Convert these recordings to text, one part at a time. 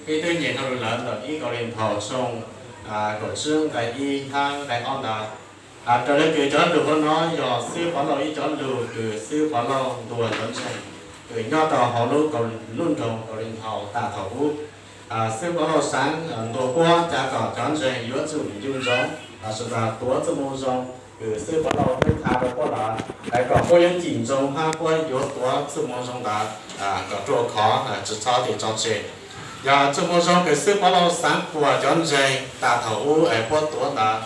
Peb twb nyeem hauj lwm lawm ntawm ib Kauleethaus tshooj kaum tsib nqai ib hab nqai ob ntawd. Raws li kws cov lug hauv no yog xib Pov Lauj ib cov lug kws xib Pov Lauj ntuas cov ntseeg kws nyob rau hauv lub, lub nroog Kauleethaus tas thaum ub. Xib Pov Lauj xaav ntuas puab ca kom cov ntseeg yuav tsum ncu ntsoov, lossis tas tuav txuj moo zoo kws xib Pov Lauj twb tha rau puab lawm, es kom puab yuav cim ntsoov hab puab yuav tuav txuj moo zoo ntawd kom ruaj khov, tsi txhob tso tseg. Yog txuj moo zoo kws xib Pov Lauj xaav kuas cov ntseeg tas thaum ub es puab tuav ntawd,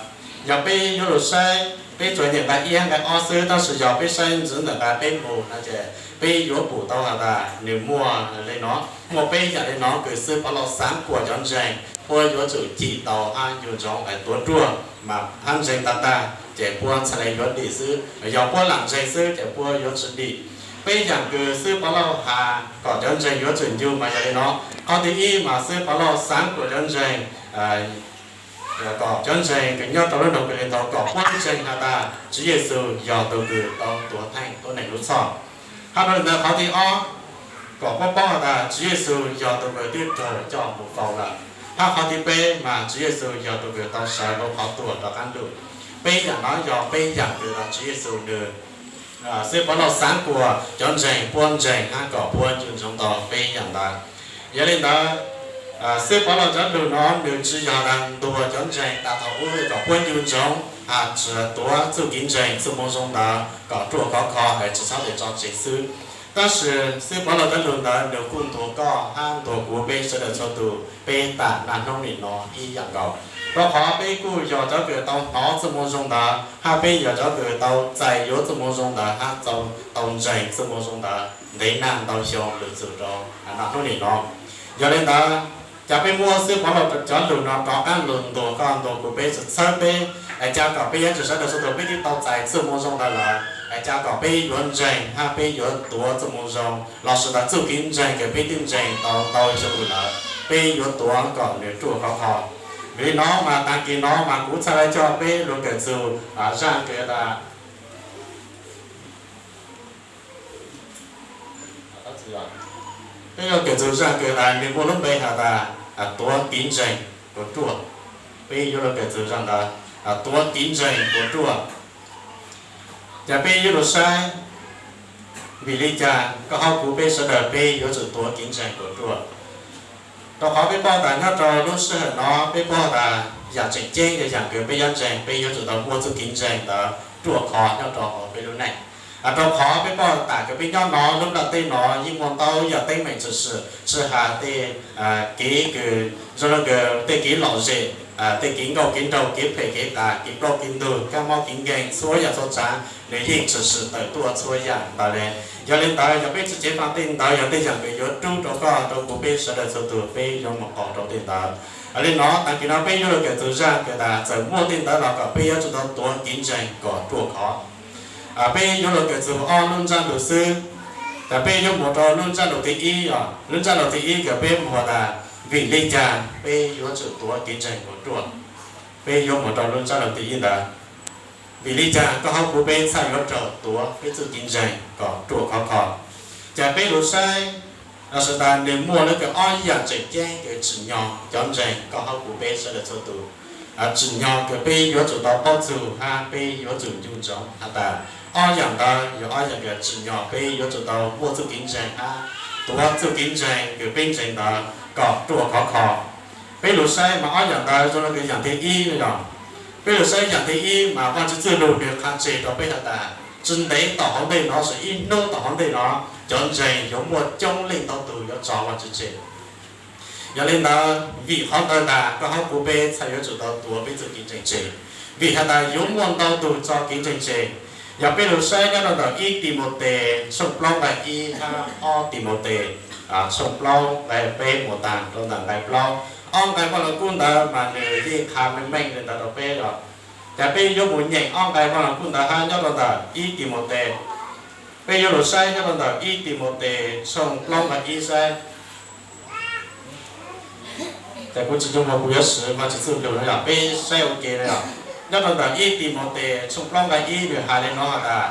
yog peb yuav lug saib, peb tsuas nyeem nqai ib nqai ob xwb, tab sis yog peb saib ntxiv ntawm nqai peb mus no ces peb yuav pum tau has tas nws muaj li no, muaj peb yaam li no kws xib Pov Lauj xaav kuas cov ntseeg puab yuav tsum cim tau hab ncu ntsoov es tuav ruaj mas hab ntseeg tag tag ces puab txhad le yuav dim xwb, yog puab lam ntseeg xwb ces puab yuav tsi dim. Peb yaam kws xib Pov Lauj has kom cov ntseeg yuav tsum ncu mas yog li no. Qhov thib ib mas xib Pov Lauj xaav kuas cov ntseeg, kom cov ntseeg kws nyob rau lub nroog Kauleethaus kom puab ntseeg has tas Tswv Yexus yog tug kws tau tuav theej tuab neeg lub txhoj. Hab dhau li ntawd qhov thib ob, kom puab paub has tas Tswv Yexus yog tug kws twb raug coj mus faus lawm. Hab qhov thib peb mas Tswv Yexus yog tug kws tau sawv hauv qhov tuag rov qaab lug. Peb yaam no yog peb yaam kws Tswv Yexus nws, xib Pov Lauj xaav kuas cov ntseeg puab ntseeg hab kom puab ncu ntsoov tau peb yaam ntawd. Yog li ntawd, xib Pov Lauj cov lug no nws tsi yog ntuas cov ntseeg tas thaum ub kom puab ncu ntsoov has tsi tuav txuj kev ntseeg txuj moo zoo ntawd kom ruaj khov kho es tsi txhob tso tseg xwb. Tab sis xib Pov Lauj cov lug ntawd nws kuj ntuas koj hab ntuas kuv peb sawv daws txhua tug peb tam naj hnub nim no ib yaam nkaus, rau qhov peb kuj yog cov kws tau hnov txuj moo zoo ntawd hab peb yog cov kws tau txais yuav txuj moo zoo ntawd hab tau ntseeg txuj moo zoo ntawd ntev nag ntau xyoo lug txug rau naj hnub nim no. Yog li ntawd, ca peb muab xib Pov Lauj cov lug no rov qaab lug ntuas koj ntuas kuv peb txhawb peb, es ca kom peb yuav tsum sawv daws txhua tug peb twb tau txais txuj moo zoo ntawd lawm es ca kom peb yuav ntseeg hab peb yuav tuav txuj moo zoo lossis tas txuj kev ntseeg kws peb twb ntseeg tau ntau xyoo lug lawm peb yuav tuav kom nws ruaj khov kho. Vim li no mas taag kis no mas kuv txhad le coj peb lug kawm txug zaaj kws tas, peb lug kawm txug zaaj kws tas nws muaj lub npe has tas tuav kev ntseeg kuas ruaj. Peb yuav lug kawm txug zaaj ntawd, tuav kev ntseeg kuas ruaj. Ces peb yuav lug saib vim li cas koj hab kuv peb sawv daws peb yuav tsum tuav kev ntseeg kuas ruaj. Rau qhov peb paub tas nyob rau lub sij hawm no peb paub tas yaam tseem ceeb yog yaam kws peb yuav ntseeg peb yuav tsum tau muaj txuj kev ntseeg ntawd ruaj khov nyob rau hauv peb lub neej. Rau qhov peb paub tas kws peb nyob no lub nplaj teb no yeej muaj ntau yaam teeb meem tshwm sim, tsi has tej kev kws zoo le kws tej kev lom zem, tej kev nkauj kev nraug, kev phem kev qas, kev plaub kev ntug, kab mob kev nkeeg, txhua yaam txhua tsaav nws yeej tshwm sim tawm tuaj txhua yaam ntawd le. Yog li ntawd yog peb tsi ceev faj tej ntawd yog tej yaam kws yuav rub rau koj rau kuv peb sawv daws txhua tug peb yuav moog qaug rau tej ntawd. Li no taag kis no peb yuav lug kawm txug zaaj kws tas txawm muaj tej ntawd los kom peb yuav tsum tau tuav kev ntseeg kom ruaj khov. Peb yuav lug kawm txug ob lub ntsab lug xwb, tas peb yuav moog rau lub ntsab lug thib ib os. Lub ntsab lug thib ib kws peb moog has tas vim li cas peb yuav tsum tuav kev ntseeg kom ruaj. Peb yuav moog rau lub ntsab lug thib ib ntawd, vim li cas koj hab kuv peb txhaj yuav raug tuav peb txuj kev ntseeg kom ruaj khov kho. Ces peb lug saib, lossis tas nws muaj le kws ob yaam tseem ceeb kws tsim nyog cov ntseeg koj hab kuv peb sawv daws txhua tug, tsim nyog kws peb yuav tsum tau paub txug hab peb yuav tsum ncu ntsoov has tas ob yaam ntawd yog ob yaam kws tsim nyog peb yuav tsum tau muaj txuj kev ntseeg hab tuav txuj kev ntseeg kws peb ntseeg ntawd kom ruaj khov kho. Peb lug saib mas ob yaam ntawd zoo le kws yaam thib ib no yog, peb lug saib yaam thib ib mas Vaajtswv txuj lug nws qha tseg rau peb has tas tsi ntev tom hauv ntej no, tsi ib hnub tom hauv ntej no, cov ntseeg yuav muaj coob leej ntau tug yuav tso Vaajtswv tseg. Yog li ntawd vim qhov ntawd tas koj hab kuv peb txhaj yuav tsum tau tuav peb txuj kev ntseeg tseg, vim has tas yuav muaj ntau tug tso kev ntseeg tseg. Yog peb lug saib nyob rau ntawm ib Timautes tshooj plaub nqai ib hab ob Timautes tshooj plaub nqai peb mus taag rau ntawm nqai plaub, ob nqai Vaaj Lug Kub ntawd mas nws yeej qha meej meej li ntawd rau peb os. Ces peb yuav mus nyeem ob nqai Vaaj Lug Kub ntawd hab nyob rau ntawm ib Timautes. Peb yuav lug saib nyob rau ntawm ib Timautes tshooj plaub nqai ib saib. Ces kuv tsis nco mus kuv yuav swv Vaajtswv txuj lug no yog peb saib ua ke no yog, nyob rau ntawm ib Timautes tshooj plaub nqai ib nws has li no has tas,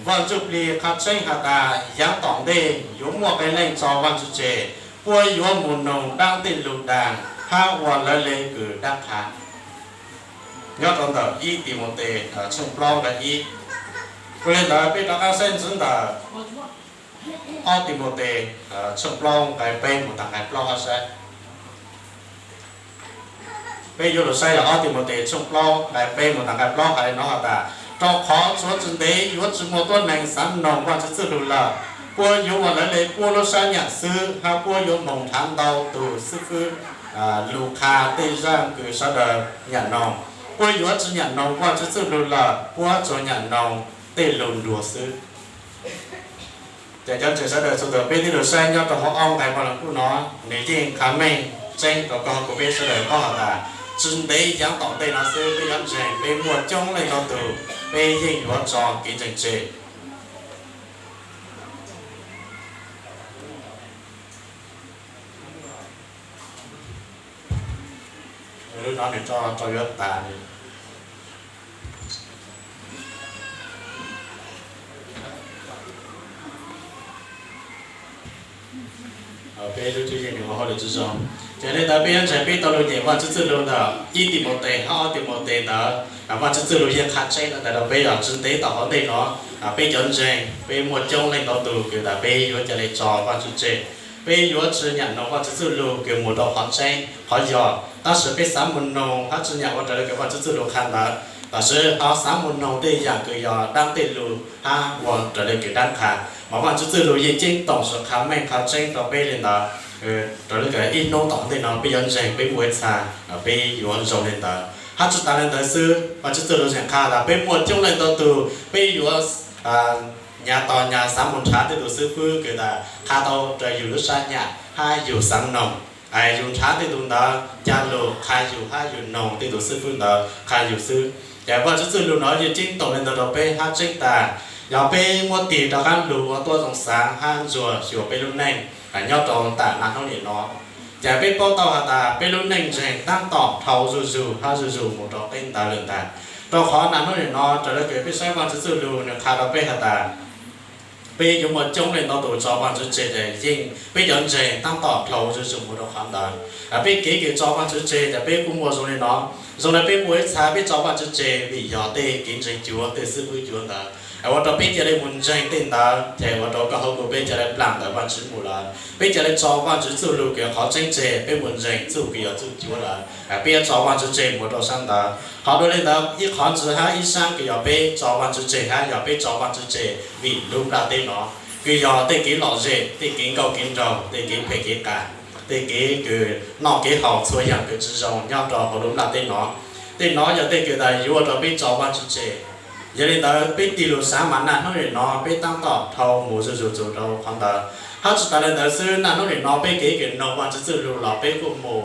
Vaaj Ntsuj Plig qha tseeb has tas yaav tom ntej yuav muaj qee leej tso Vaajtswv tseg, puab yuav mus noog dlaab tej lug daag hab ua lawv le kws dlaab qha. Nyob rau ntawm ib Timautes tshooj plaub nqai ib. Ua le ntawd peb rov qaab saib ntxiv ntawm ob Timautes tshooj plaub nqai peb mus taag nqai plaub hab saib. Peb yuav lug saib yog ob Timautes tshooj plaub nqai peb mus taag nqai plaub has le nuav has tas, rau qhov tshuav tsi ntev yuav tsi muaj tuab neeg xaav noog Vaajtswv txwj lug lawm. Puab yuav ua lawv le puab lub sab nyam xwb, hab puab yuav moog nrhav ntau tug xwb fwb lug qha tej zaaj kws sawv daws nyam noog. Puab yuav tsi nyam noog Vaajtswv txwj lug lawm, puab tsuas nyam noog tej lug nruag xwb. Ces cov ntseeg sawv daws txhua tug, peb tib lug saib nyob rau hauv ob nqai Vaj Lug Kub no, nwg yeej qha meej tseeb rau koj kuv peb sawv daws paub has tas, tsi ntev yaav tom ntej no xwb peb cov ntseeg peb muaj coob leej ntau tug peb yeej yuav tso kev ntseeg tseg. Lub no nws tso rau yuav tas. Peb lub cuab yeej nws ua hauj lwm tsi zoo. Ces le ntawd peb yuav ntseeg peb tau lug nyeem Vaajtswv txwj lug ntawm ib Timautes hab ob Timautes ntawd, Vaajtswv txwj lug yeej qha tseeb le ntawd rau peb yog tsi ntev tom hauv ntej no, peb cov ntseeg peb muaj coob leej ntau tug kws tas peb yuav ca le tso Vaajtswv tseg. Peb yuav tsi nyam noog Vaajtswv txwj lug kws mus rau qhov tseeb qhov yog, tab sis peb xaav mus noog hab tsi nyam ua raws le kws Vaajtswv txwj lug qha ntawd, tab sis ho xaav mus noog tej yaam kws yog dlaab tej lug hab ua raws le kws dlaab qha. Mas Vaajtswv txwj lug yeej ceeb toom tsi qha meej qha tseeb rau peb le ntawd. Raws le kws ib hnub tom ntej no peb yuav ntseeg peb muaj ib txha peb yuav zoo le ntawd. Hab tsi tas le ntawd xwb, Vaajtswv txwj lug tseem qha tas peb muaj coob leej ntau tug peb yuav nyav tog nyav xaav mus nrhav tej tug xwb fwb kws tas qha tau raws yug lub sab nyam hab yug xaav noog. Yug nrhav tej tug ntawd ca lug qha yug hab yug noog tej tug xwb fwb ntawd qha yug xwb. Ces Vaajtswv txwj lug no yeej ceeb toom le ntawd rau peb hab tseeb tas, yog peb muab tig rov qaab lug ua tuab zoo xaav hab ntsuag xyuas peb lub neej nyob rau taam naj hnub nim no, ces peb paub tau has tas peb lub neej ntseeg taab tom dhau zuj zug hab zuj zug mus rau qeb ntawd lawm ntag. Rau qhov naj hnub nim no raws le kws peb saib Vaajtswv txwj lug nws qha rau peb has tas, peb yuav muaj coob leej ntau tug tso Vaajtswv tseg, ces yeej peb cov ntseeg taab tom dhau zuj zug mus rau qhov ntawd. Peb kev kws tso Vaajtswv tseg ces peb kuj muaj zoo le no. Zoo le peb muaj ib txha peb tso Vaajtswv tseg vim yog tej kev ntseeg cuav tej xwb fwb cuav ntawd, ua rau peb ca le mus ntseeg tej ntawd ces ua rau koj hauv kuv peb ca le plam ntawm Vaajtswv mus lawm. Peb ca le tso Vaajtswv txuj lug kws qhov tseeb tseg, peb mus ntseeg txuj kws yog txuj cuav lawm, peb yuav tso Vaajtswv tseg mus rau saab ntawd. Qhov dua le ntawd ib qhov ntxiv hab ib saab kws yog peb tso Vaajtswv tseg hab yog peb tso Vaajtswv tseg vim lub nplaj teb no, kws yog tej kev lom zem, tej kev nkauj kev nraug, tej kev phem kev qas, tej kev kws noj kev haus txhua yaam kws tsi zoo nyob rau hauv lub nplaj teb no. Tej no yog tej kws tas yuav ua rau peb tso Vaajtswv tseg. Yog le ntawd peb tig lug xaav mas naj hnub nim no peb taab tom dhau mus zuj zug txug rau qhov ntawd. Hab tsi tas le ntawd xwb, naj hnub nim no peb kev kws noog Vaajtswv txuj lug los peb kuj mus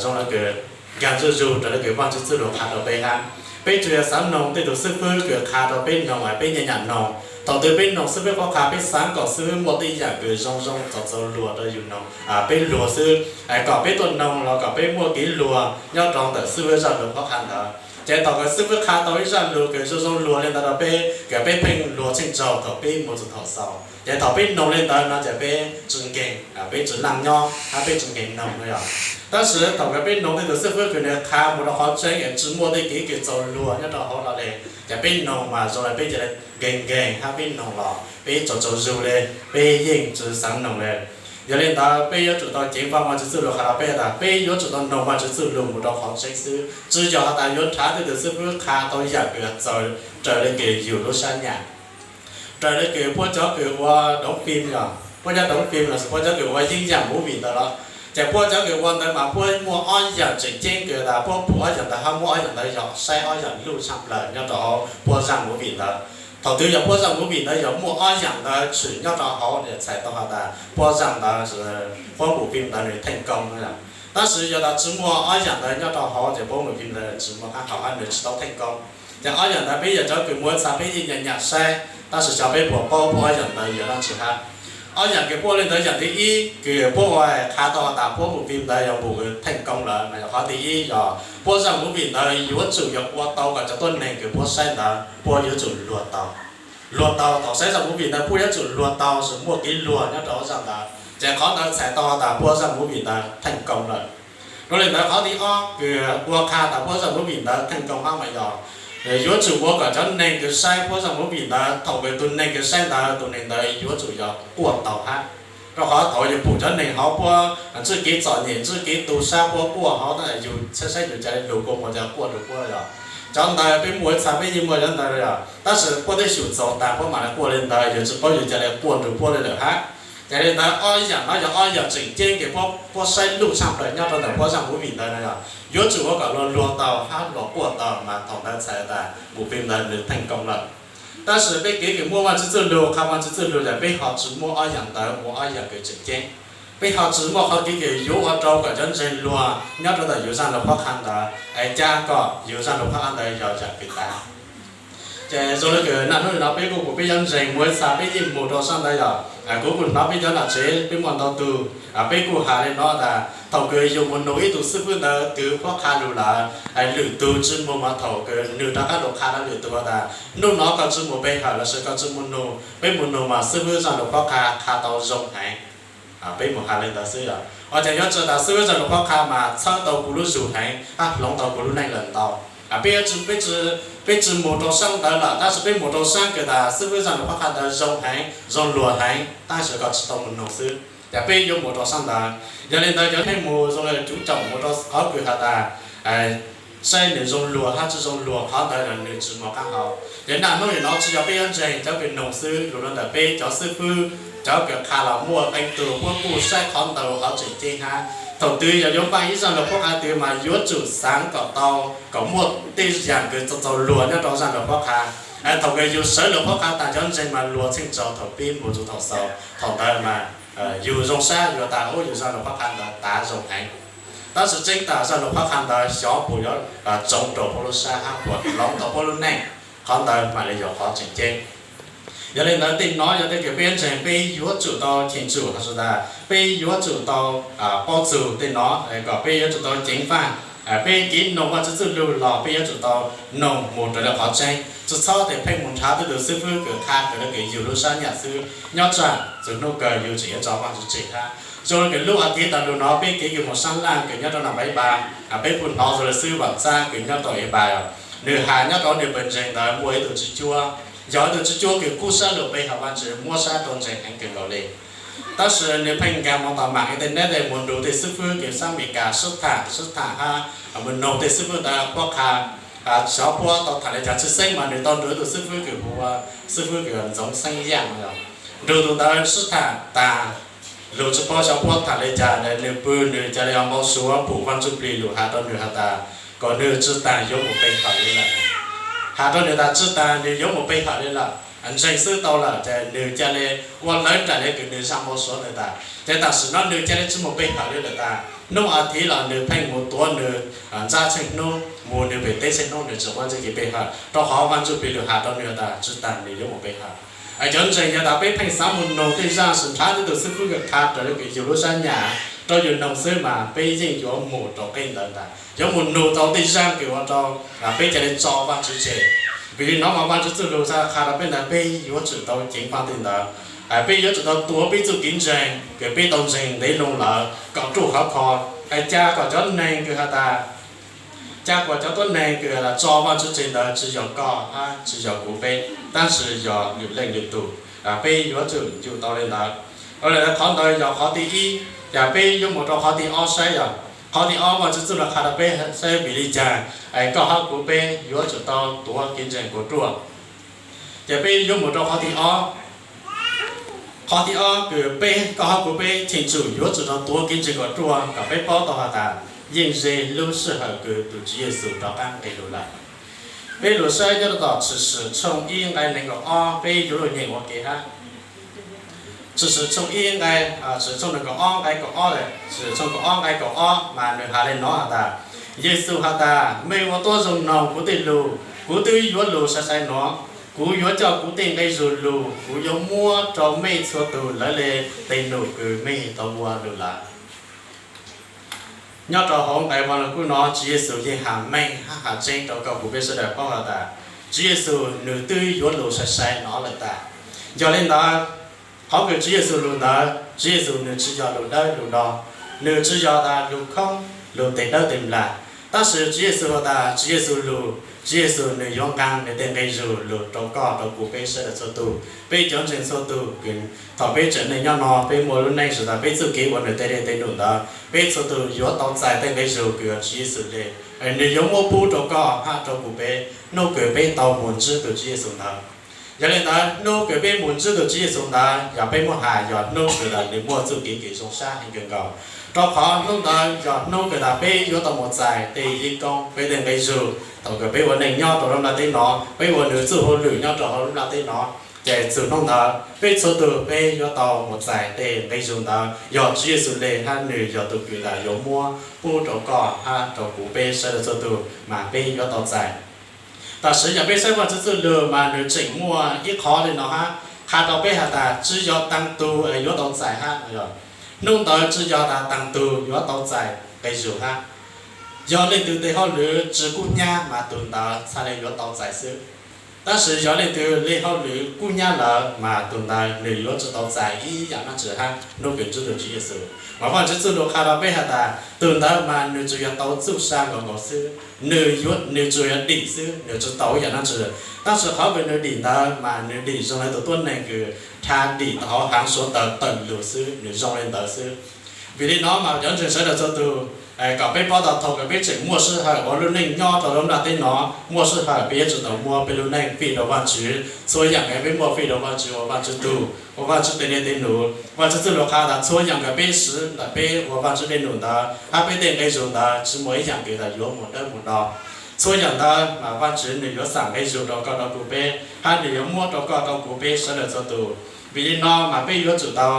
zoo le kws nkaag zuj zug raws le kws Vaajtswv txuj lug qha rau peb hab. Peb tsuas yog xaav noog tej tug xwb fwb kws qha rau peb noog, peb nyam nyam noog. Thaum twg peb noog xwb fwb qhuab qha peb xaav kom xwb muaj tej yaam kws zoo zoo txaus txaus luag rau yug noog, peb luag xwb, kom peb tuaj noog los kom peb muaj kev luag nyob rau ntawm xwb fwb zaj lug qhuab qha ntawd. Ces thaum kws xwb fwb qha tau ib zaj lug kws zoo zoo luag le ntawd rau peb, kws peb pheej luag tsheej tsaug thaum peb mus txug thaum xaus. Ces thaum peb noog le ntawd no ces peb tsi nkeeg, peb tsi laaj nyob hab peb tsi nkeeg noog no yog. Tab sis thaum kws peb noog tej tug xwb fwb kws nws qha mus rau qhov tseeb es tsi muaj tej kev kws txaus luag nyob rau hauv no le, ces peb noog mas zoo le peb ca le nkeeg nkeeg hab peb noog los peb tsaug tsaug zug le, peb yeej tsi xaav noog le. Yog le ntawd peb yuav tsum tau ceev faj Vaajtswv txuj lug qha rau peb tas peb yuav tsum tau noog Vaajtswv txuj lug mus rau qhov tseeb xwb, tsi yog has tas yuav nrhav tej tug xwb fwb qha tau yaam kws txaus raws le kws yug lub sab nyam, raws le kws puab cov kws ua doov fim yog, puab cov doov fim los puab cov kws ua yeeb yaam movie ntawd los, ces puab cov kws ua ntawd mas puab muaj ob yaam tseem ceeb kws tas puab pum ob yaam ntawd hab muab ob yaam ntawd yog saib ob yaam luj tshaaj plawg nyob rau hauv puab zaj movie ntawd. Thaum twg yog puab zaj movie ntawd yog muaj ob yaam ntawd tshwm nyob rau hauv, txhais tau has tas puab zaj ntawd puab movie ntawd nws theej koob. Tab sis yog tas tsi muaj ob yaam ntawd nyob rau hauv ces puab movie ntawd tsi muaj qaab hau hab nws tsi tau theej koob. Ces ob yaam ntawd peb yog cov kws muaj txha peb yeej nyam nyam saib, tab sis xyov peb puas paub puab ob yaam ntawd yog dlaab tsi hab. Ob yaam kws puab ua le ntawd, yaam thib ib kws puab ua qha tau has tas puab movie ntawd yog mus theej koob lawm mas yog qhov thib ib yog puab zaj movie ntawd yuav tsum yog ua tau kom cov tuab neeg kws puab saib ntawd puab yuav tsum luag tau. Luag tau, thaum saib zaj movie ntawd puab yuav tsum luag tau, tsi muaj kev luag nyob rau zaj ntawd. Ces qhov ntawd txhais tau tas puab zaj movie ntawd theej koo lawm. Dhau li ntawd qhov thib ob kws ua qha tas puab zaj movie ntawd theej koo hab mas yog yuav tsum ua kom cov neeg kws saib puab zaj movie ntawd, thaum kws tus neeg kws saib ntawd tus neeg ntawd yuav tsum yog quaj tau hab. Rau qhov thaum yus pum cov neeg hauv puab ntswj kev txom nyem ntswj kev tu sab puab quaj hauv tab yus saib saib yus ca le lug kua muag ca quaj rua puab yog. Cov ntawd peb muaj ib txha peb yeej muaj cov ntawd yog, tab sis puab twb xyum txaus tas puab mam li quaj li ntawd, yus tsi paub yus ca le quaj rua puab li lawm hab. Ces li ntawd ob yam no yog ob yam tseem ceeb kws puab saib luj tshaj plaws nyob rau ntawm puab zaj movie ntawd no yog yuav tsum ua kom luag luag tau hab luag quaj tau mas thaum ntawd txhais tas movie ntawd nws theej koo lawm. Tab sis peb kev kws muaj Vaajtswv txuj lug qha Vaajtswv txuj lug yog peb ho tsi muaj ob yam ntawd ua ob yam kws tseem ceeb. Peb ho tsi muaj qhov kev kws yuav ua rau kom cov ntseeg luag nyob rau ntawm yus zaj lug qhuab qha ntawd es ca kom yus zaj lug qhuab qha ntawd yog yam kws tav. Ces zoo le kws naj hnub no peb kuj pum peb cov ntseeg muaj ib txha peb yeej mus rau sab ntawd yog, kuv kuj hnov peb cov nom tswv peb muaj ntau tug, peb kuj has li no tas thaum kws yus mus nug ib tug xib fwb ntawd twg qhuab qha lug lawm, lwm tug tsi mus mas thaum kws nws rov qab lug qha rau lwm tug tas hnub no koj tsi mus pe hawm los sis koj tsi mus nug, peb mus nug mas xib fwb zaj lug qhuab qha qha tau zoo heev. Peb mus has li ntawd xwb yog, ua cas yuav tsi tas xib fwb zaj lug qhuab qha mas txhawb tau kuv lub zug heev hab hloov tau kuv lub neej lawm ntau. Peb, peb tsi mus rau sab ntawd lawm tab sis peb mus rau sab kws tas xib fwb zaj lug qhuab qha ntawd zoo heev zoo luag heev tab sis koj tsi tau mus nug xwb. Ces peb yuav mus rau sab ntawd. Yog li ntawd cov neeg mus zoo le cuv caum mus rau qhov kws has tas saib nws zoo luag hab tsi zoo luag qhov ntawd nws tsi muaj qaab hau. Ces naj hnub nim no tsi yog peb cov ntseeg cov kws nug xwb, lug rau ntawm peb cov xib fwb, cov kws qha los muaj qee tug puab kuj saib qhov ntawd qhov tseem ceeb hab. Thaum twg yog yuav npaj ib zaj lug qhuab qha twg mas yuav tsum xaav kom tau, kom muaj tej yam kws txaus txaus luag nyob rau zaj lug qhuab qha. Thaum kws yus sawv lug qhuab qha tas cov ntseeg mas luag txheej tsaus thaum pib mus txug thaum xaus, thaum ntawd mas yus zoo sab yuav tas ub yus zaj lug qhuab qha ntawd tav zoo heev. Tab sis tseeb tas zaj lug qhuab qha ntawd xyov puas yuav tsoov rau puab lub sab hab puas hloov tau puab lub neej, qhov ntawd mam li yog qhov tseem ceeb. Yog li ntawd tej no yog tej kws peb ntseeg peb yuav tsum tau cheem tsum hab tas peb yuav tsum tau paub txug tej no kom peb yuav tsum tau ceev faj. Peb kev nug Vaajtswv txuj lug los peb yuav tsum tau nug mus raws le qhov tseeb, tsi txhob tes pheej mus nrhav tej tug xib fwb kws qha raws le kws yug lub sab nyam xwb. Nyob tsam txug hnub kawg yug tseem yuav tso Vaajtswv tseg hab. Zoo le kws lub as thiv tas lug no peb kev kws mus sab laj kws nyob rau nam pab ib npa, peb kuj hnov zoo le xwb Vam Txab kws nyob rau ib npa, nws has nyob rau nws pawg ntseeg ntawd muaj ib tug tswv cuab, yog ib tug tswv cuab kws kub sab lug pe hawm Vaajtswv muab sab rau ntseeg heev kawg nkaus li. Tab sis nws pheej nkag mus tom mam internet mus nug tej xib fwb kws sab Amelikas sib tham sib tham hab mus nug tej xib fwb ntawd qhuab qha xyov puab tau tham li cas. Tshwj xeeb mas nws tau nrug ib tug xib fwb kws hu ua xib fwb kws Ntxoov Xeeb Yaj no. Nrug tus ntawd sib tham tas lug tsi paub xyov puab tham li cas, nws pw nws ca le npau suav pum Vaajtswv plig lug has rau nws has tas kom nws tsi tas yuav mus pe hawm li lawm. Has rau nws tas tsi tas nws yuav mus pe hawm li lawm, ntseeg xwb tau lawm ces nws ca le ua lawv nraim le kws nws zaj npau suav ntawd tas. Ces tam sim no nws ca le tsi mus pe hawm li lawm tas. Hnub as thiv los nws pheej mus tuav nws ntsab tsheej hnub, mus nws pem teb tsheej hnub, nws tsi ua ntej kev pe hawm rau qhov Vaajtswv plig lug has rau nws tas tsi tas nws yuav mus pe hawm. Cov ntseeg yog tas peb pheej xaav mus nug tej zaaj sis nrhav tej tug xib fwb kws qha raws le kws yug lub sab nyam rau yus nug xwb mas peb yeej yuav mus rau qeb ntawd ntag, yuav mus nug tau tej zaaj kws ua rau peb ca le tso Vaajtswv tseg. Vim li no mas Vaajtswv txuj lug qha rau peb ntawd peb yuav tsum tau ceev faj tej ntawd. Peb yuav tsum tau tuav peb txuj kev ntseeg kws peb tau ntseeg ntev loo lawm kom ruaj khov kho, ca kom cov neeg kws has tas, ca kom cov tuab neeg kws tso Vaajtswv tseg ntawd tsi yog koj hab tsi yog kuv peb, tab sis yog lwm leej lwm tug. Peb yuav tsum ncu tau li ntawd. Ua li qhov ntawd yog qhov thib ib. Ces peb yuav mus rau qhov thib ob saib yog, qhov thib ob Vaajtswv txuj lug qha rau peb saib vim li cas koj hab kuv peb yuav tsum tau tuav kev ntseeg kuas ruaj. Ces peb yuav mus rau qhov thib ob. Qhov thib ob kws peb, koj hab kuv peb cheem tsum yuav tsum tau tuav kev ntseeg kuas ruaj kom peb paub tau has tas yeej ze lub sij hawm kws tus Tswv Yexus rov qaab nqis lug lawm. Peb lug saib nyob rau tom Tshwm Sim tshooj ib nqai nees nkaum ob, peb yuav lug nyeem ua ke hab. Tshwm Sim tshooj ib nqai, Tshwm Sim tshooj nees nkaum ob nqai kaum ob, Tshwm Sim tshooj kaum ob nqai kaum ob mas nws has li no has tas, Yexus has tas, mej ua tuab zoo noog kuv tej lug, kuv twb yuav lug sai sai nuav. Kuv yuav coj kuv tej nqe zug lug, kuv yuav muab rau mej txhua tug lawv le tej num kws mej tau ua lug lawm. Nyob rau hauv nqai Vaj Lug Kub no Tswv Yexus yeej has meej hab has tseeb rau koj kuv peb sawv daws paub has tas Tswv Yexus nws twb yuav lug sai sai no lawm tas. Yog li ntawd, qhov kws Tswv Yexus lug ntawd Tswv Yexus nws tsis yog lus dawb lus do, nws tsis yog tas lus khoob lus tes dawb tes nplas. Tab sis Tswv Yexus has tas Tswv Yexus lus, Tswv Yexus nws yuav nqaa nws tej nqi zug lug rau koj rau kuv peb sawv daws txhua tug, peb cov ntseeg txhua tug. Thaum peb tseem neej nyob no peb muaj lub neej sawv tas peb txuj kev ua nws tej dej tej num ntawd, peb txhua tug yuav tau txais tej nqi zug kws Tswv Yexus le, nws yuav muab pub rau koj hab rau kuv peb hnub kws peb tau mus ntsib tug Tswv Yexus ntawd. Yog le ntawd hnub kws peb mus ntsib tug Tswv Yexus ntawd yog peb muab has yog hnub kws tas nws muaj txuj kev kws zoo sab heev kawg nkaus, rau qhov hnub ntawd yog hnub kws tas peb yuav tau mus txais tej yeeb koob peb tej nqi zug. Thaum kws peb ua neej nyob rau lub nplaj teb no peb ua nws txuj hauj lwm nyob rau hauv lub nplaj teb no, ces txug hnub ntawd peb txhua tug peb yuav tau mus txais tej nqi zug ntawd yog Tswv Yexus le hab nws yog tug kws tas yuav muab pub rau koj hab rau kuv peb sawv daws txhua tug mas peb yuav tau txais. Tam sim yog peb saib Vajtswv txuj lug mas nws tseem muaj ib qhov le no hab, qha rau peb has tas tsis yog taag tug yuav tau txais hab. Hnub ntawd tsis yog tas taag tug yuav tau txais nqi zug hab. Yog leej twg tej hauj lwm tsis kub nyab mas tug ntawd txhaj le yuav tau txais xwb. Tab sis yog leej twg le hauj lwm kub nyab lawm mas tug ntawd nws yuav tsis tau txais ib yaam dlaab tsi hab hnub kws ntsib tug Tswv Yexus. Mas Vajtswv txuj lug qha rau peb has tas tug ntawd mas nws tsuas yog tau txuj sa nkaus nkaus xwb, nws tsuas yog dim xwb, nws tsis tau ib yaam dlaab tsi. Tab sis qhov kws nws dim ntawd mas nws dim zoo le tug tuab neeg kws dha dim tau hauv haav suav taws tawm lug xwb, nws zoo le ntawd xwb. Vim le no mas cov ntseeg sawv daws txhua tug, kom peb paub tas thaum kws peb tseem muaj sij hawm ua lub neej nyob rau lub nplaj teb no, muaj sij hawm peb yuav tsum tau muab peb lub neej fij rau Vajtswv. Txhua yaam kws peb muaj fij rau Vajtswv, ua Vajtswv tug, ua Vajtswv tej dej tej num. Vajtswv txuj lug qha tas txhua yaam kws peb siv ntawm peb ua Vajtswv dej num ntawd hab peb tej nqi zug ntawd tsis muaj ib yaam kws tas yuav mus dawb mus do. Txhua yaam ntawd mas Vajtswv nws yuav xam nqi zug rau koj rau kuv peb hab nws yuav muab rau koj rau kuv peb sawv daws txhua tug. Vim le no mas peb yuav tsum tau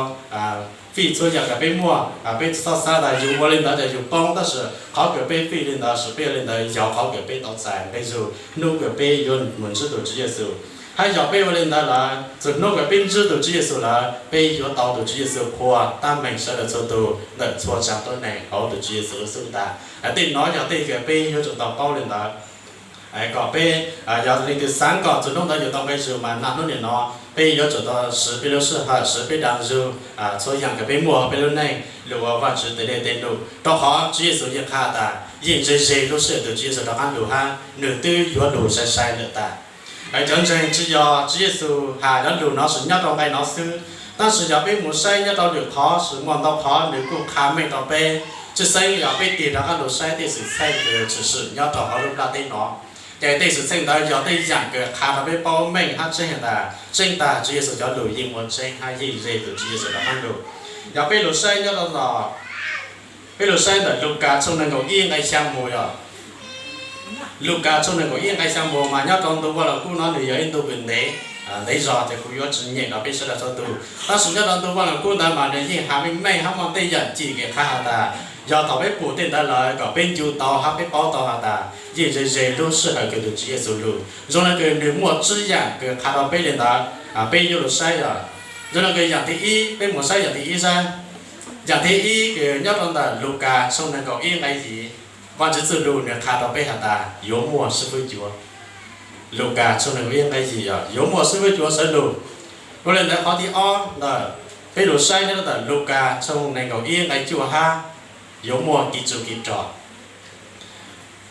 fij txhua yaam kws peb muaj. Peb txhob xav tas yus ua le ntawd tas yus poob, tab sis qhov kws peb fij le ntawd, peb ua le ntawd yog qhov kws peb tau txais nqi zug hnub kws peb yuav mus ntsib tug Tswv Yexus. Hab yog peb ua le ntawd lawm, txug hnub kws peb ntsib tug Tswv Yexus lawm, peb yuav tau tug Tswv Yexus qhuas tab meeg sawv daws txhua tug ntawm txhua tsav tuab neeg hauv tug Tswv Yexus lub xub ntiag. Tej no yog tej kws peb yuav tsum tau paub le ntawd. Kom peb, yog leej twg xaav kom txug hnub ntawd yus tau nqi zug mas naj hnub nim no peb yuav tsum tau siv peb lub sij hawm, siv peb dag zug, txhua yaam kws peb muaj peb lub neej lug ua Vajtswv tej dej tej num, rau qhov Tswv Yexus yeej qha tas yeej ze ze lub sij hawm tug Tswv Yexus rov qaab lug hab nws twb yuav lug sai sai lawm tas. Cov ntseeg, tsis yog Tswv Yexus has cov lug no tsuas nyob rau nqai no xwb, tab sis yog peb mus saib nyob rau lwm qhov tsuas muaj ntau qhov nws kuj qha meej rau peb. Tshwj xeeb yog peb tig rov qaab lug saib tej xwm txheej kws tshwm sim nyob rau hauv lub nplaj teb no, ces tej xwm txheej ntawd yog tej yaam kws qha rau peb paub meej hab tseeb has tas tseeb tas Tswv Yexus cov lug yeej muaj tseeb hab yeej ze tug Tswv Yexus rov qaab lug. Yog peb lug saib nyob rau ntawm, peb lug saib ntawm Lukas tshooj nees nkaum ib nqai xyaa mus yog, Lukas tshooj nees nkaum ib nqai xyaa mus mas nyob rau ntu Vaj Lug Kub no nws yog ib ntu kws ntev, ntev zog ces kuv yuav tsis nyem rau peb sawv daws txhua tug. Tab sis nyob rau ntu Vaj Lug Kub ntawd mas nws yeej has meej meej hab muaj tej yaam cim kws qha has tas yog thaum peb pum tej ntawd lawm kom peb ncu tau hab peb paub tau has tas yeej ze ze lub sij hawm kws tug Tswv Yexus lug. Zoo le kws nws muaj tsib yaam kws qha rau peb le ntawd, peb yuav lug saib yog, zoo le kws yaam thib ib, peb mus saib yaam thib ib saib. Yaam thib ib kws nyob rau ntawm Lukas tshooj nees nkaum ib nqai yim, Vajtswv txuj lug nws qha rau peb has tas yuav muaj xib fwb cuav. Lukas tshooj nees nkaum ib nqai yim yog yuav muaj xib fwb cuav sawv lug. Ua le ntawd qhov thib ob ntawm, peb lug saib nyob rau ntawm Lukas tshooj nees nkaum ib nqai cuaj hab, yuav muaj kev tsum kev rog.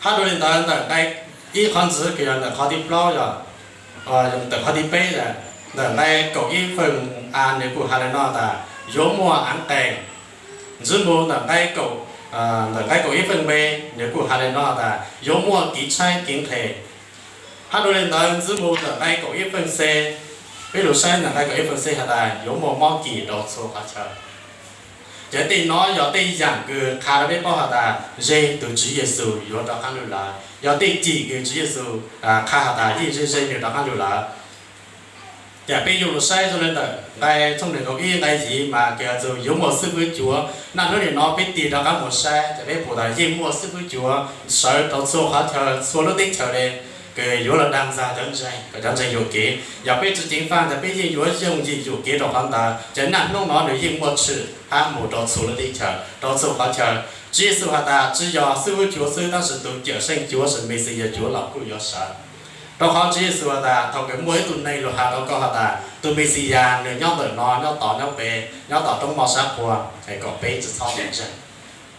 Hab dua le ntawd ntawm nqai, ib qhov ntxiv kws yog ntawm qhov thib plaub yog, ntawm qhov thib peb, ntawm nqai kaum ib feej a nws kuj has le no tas yuav muaj av qeeg. Ntxiv mus ntawm nqai, ntawm nqai kaum ib feej npe nws kuj has le no tas yuav muaj kev tshaib kev nqhis. Hab dua le ntawd ntxiv mus ntawm nqai kaum ib feej c, peb lug saib ntawm nqai kaum ib feej c has tas yuav muaj mob kis rau txhua qhov chaw. Ces tej no yog tej yaam kws qha rau peb paub has tas ze tug Tswv Yexus yuav rov qaab lug lawm, yog tej cim kws Tswv Yexus qha has tas yeej ze ze nws rov qaab lug lawm. Ces peb yuav lug saib zoo le ntawm nqai tshooj nees nkaum ib nqai yim mas kws has tas yuav muaj xib fwb cuav. Naj hnub nim no peb tig rov qaab mus saib ces peb pum tas yeej muaj xib fwb cuav sawv rau txhua qhov chaw txhua lub teb chaws le, kws yuav lug dag ntxag cov ntseeg kom cov ntseeg yuam kev. Yog peb tsis ceev faj tas peb yeej yuav yooj yim yuam kev rau qhov ntawd ces naj hnub no nws yeej muaj tshwm hab mus rau txhua lub teb chaws rau txhua qhov chaw. Tswv Yexus has tas tsis yog xib fwb cuav xwb tab sis tug Cawm Seej cuav tsis Mexiyas cuav los kuj yuav sawv. Rau qhov Tswv Yexus has tas thaum kawg muaj ib tug neeg lug has rau koj has tas tus Mexiyas nws nyob ntawm no, nyob tod, nyob pem, nyob tom roob moj sab qhua, kom peb tsis txhob tev ntseeg,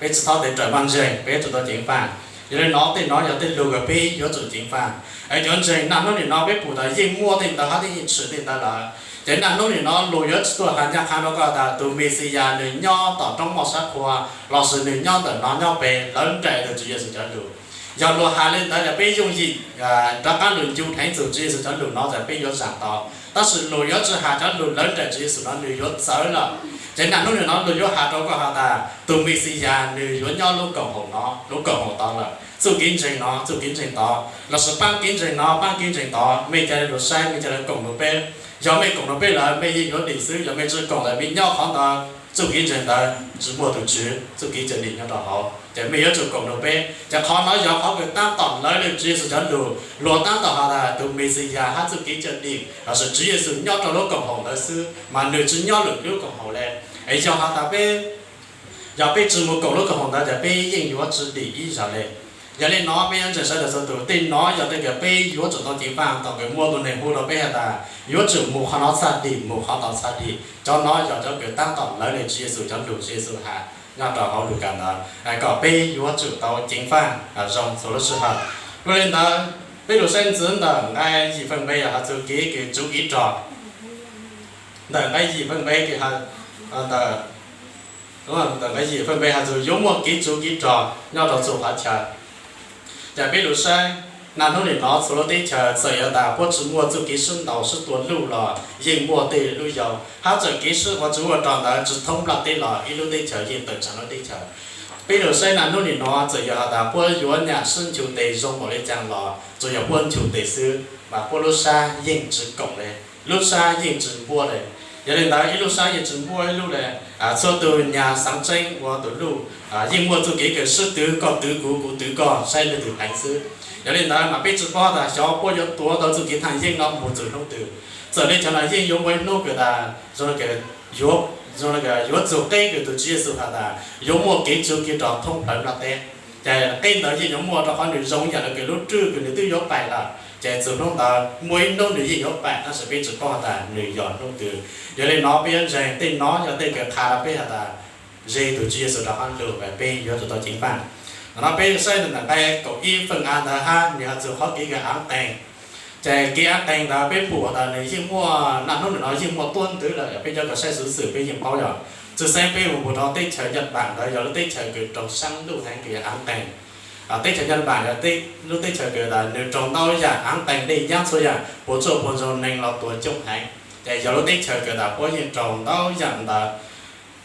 peb tsis txhob tev raws maj ntseeg, peb yuav tsum tau ceev faj. Yog li no tej no yog tej lug uas peb yuav tsum ceev faj. Es cov ntseeg naj hnub nim no peb pum tas yeej muaj tej ntawd hab tej yeej tshwm tej ntawd lawm. Ces naj hnub nim no lus yuav tsis tuaj has nyaj qha rau koj tas tus Mexiyas nws nyob tom roob moj sab qhua lossis nws nyob ntawm no nyob pem, lawv nraim tus Tswv Yexus cov lus. Yog luag has li ntawd ces peb yooj yim rov qab lug ncu dheev txug Tswv Yexus cov lus no ces peb yuav zam tau. Tab sis lus yuav tsis has cov lus lawv nraim Tswv Yexus no nws yuav txawv lawm. Ces naj hnub nim no lus yuav has rau koj has tas tus Mexiyas nws yuav nyob lub koom haum no, lub koom haum tod lawm. Txuj kev ntseeg no, txuj kev ntseeg tod, lossis paab kev ntseeg no, paab kev ntseeg tod, mej ca le lug saib, mej ca le koom rau peb. Yog mej koom rau peb lawm mej yeej yuav dim xwb, yog mej tsis koom lawm mej nyob qhov ntawd, txuj kev ntseeg ntawd tsis muaj tus Tswv txuj kev cawm dim nyob rau hauv, ces mej yuav tsum koom rau peb. Ces qhov no yog qhov kws taab tom lawv le Tswv Yexus cov lus, luag taab tom has tas tus Mexiyas hab txuj kev cawm dim lossis Tswv Yexus nyob rau lub koom haum ntawd xwb mas nws tsis nyob lwm lub koom haum le. Es yog has tas peb, yog peb tsis mus koom lub koom haum ntawd ces peb yeej yuav tsis dim ib zaug le. Yog li no peb yuav ntseeg sawv daws txhua tus, tej no yog tej kws peb yuav tsum tau ceev faj. Thaum kws muaj tus neeg hu rau peb has tas yuav tsum mus qhov no txhaj dim, mus qhov tod txhaj dim, cov no yog cov kws taab tom lawv le Tswv Yexus cov lus Tswv Yexus has nyob rau hauv lus kawm ntawd, kom peb yuav tsum tau ceev faj zoo txhua lub sij hawm. Dua li ntawd, peb lug saib ntxiv ntawm nqai yim feej npe has txug kev kws tsuv kev rog. Ntawm nqai yim feej npe kws has, ntawm nqai yim feej npe has txug yuav muaj kev tsuv kev rog nyob rau txhua qhov chaw. Ces peb lug saib, naj hnub nim no txhua lub teb chaws txawm yog tas puab tsis muaj txuj kev sib ntaus sib tua luj los yeej muaj tej lub yau, hab txawm kev sib ua tsuv ua rog ntawd tsis thoob nplaj teb los ib lub teb chaws yeej tawm tsaam lub teb chaws. Peb lug saib naj hnub nim no txawm yog has tas puab yuav nyam sib nchug tes zoo npaum le caag los tsuas yog puab nchug tes xwb mas puab lub sab yeej tsis koom le, lub sab yeej tsis npuab le. Yog li ntawd ib lub sab yeej tsis npuab ib lub le. Txhua tus nyag xaav tseeb ua tus luj, yeej muaj txuj kev kws sib twv, koj twv kuv kuv twv koj saib leej twg heev xwb. Yog li ntawd mas peb tsis paub tas xyov puab yuav tuav tau txuj kev thaaj yeeb no mus txug hnub twg. Txawm le chaw no yeej yuav muaj ib hnub kws tas zoo li kws yuav txug qeb kws tus Tswv Yexus has tas yuav muaj kev tsuv kev rog thoob plawg nplaj teb. Ces qeb ntawd yeej yuav muaj rau qhov nws zoo yam le kws lub rwj kws nws twb yuav paim lawm, ces txug hnub ntawd muaj ib hnub nws yeej yuav paim tab sis peb tsis paub has tas nws yog hnub twg. Yog li no peb yuav ntseeg tej no yog tej kws qha rau peb has tas ze tus Tswv Yexus rov qaab lug, peb yuav tsum tau ceev faj. Ntawm no peb saib ntawm nqai kaum ib feej a ntawd hab nws has txug qhov kev kws aav qeeg. Ces kev aav qeeg ntawd peb pum tas nws yeej muaj, naj hnub nim no yeej muaj tuab ntwv lawm, yog peb cov kws saib xuv xwm peb yeej paub yog. Txwj xeeb peb mus rau teb chaws Nyaj Paam ntawd yog lub teb chaws kws raug saab luj heev kws yog aav qeeg. Teb chaws Nyaj Paam yog lub teb chaws kws tas nws raug ntau yam aav qeeg dlej nyaab txhua yam puas tsuaj puas ntsoog neeg los tuag coob heev, ces yog lub teb chaws kws tas puab yeej raug ntau yam ntawd.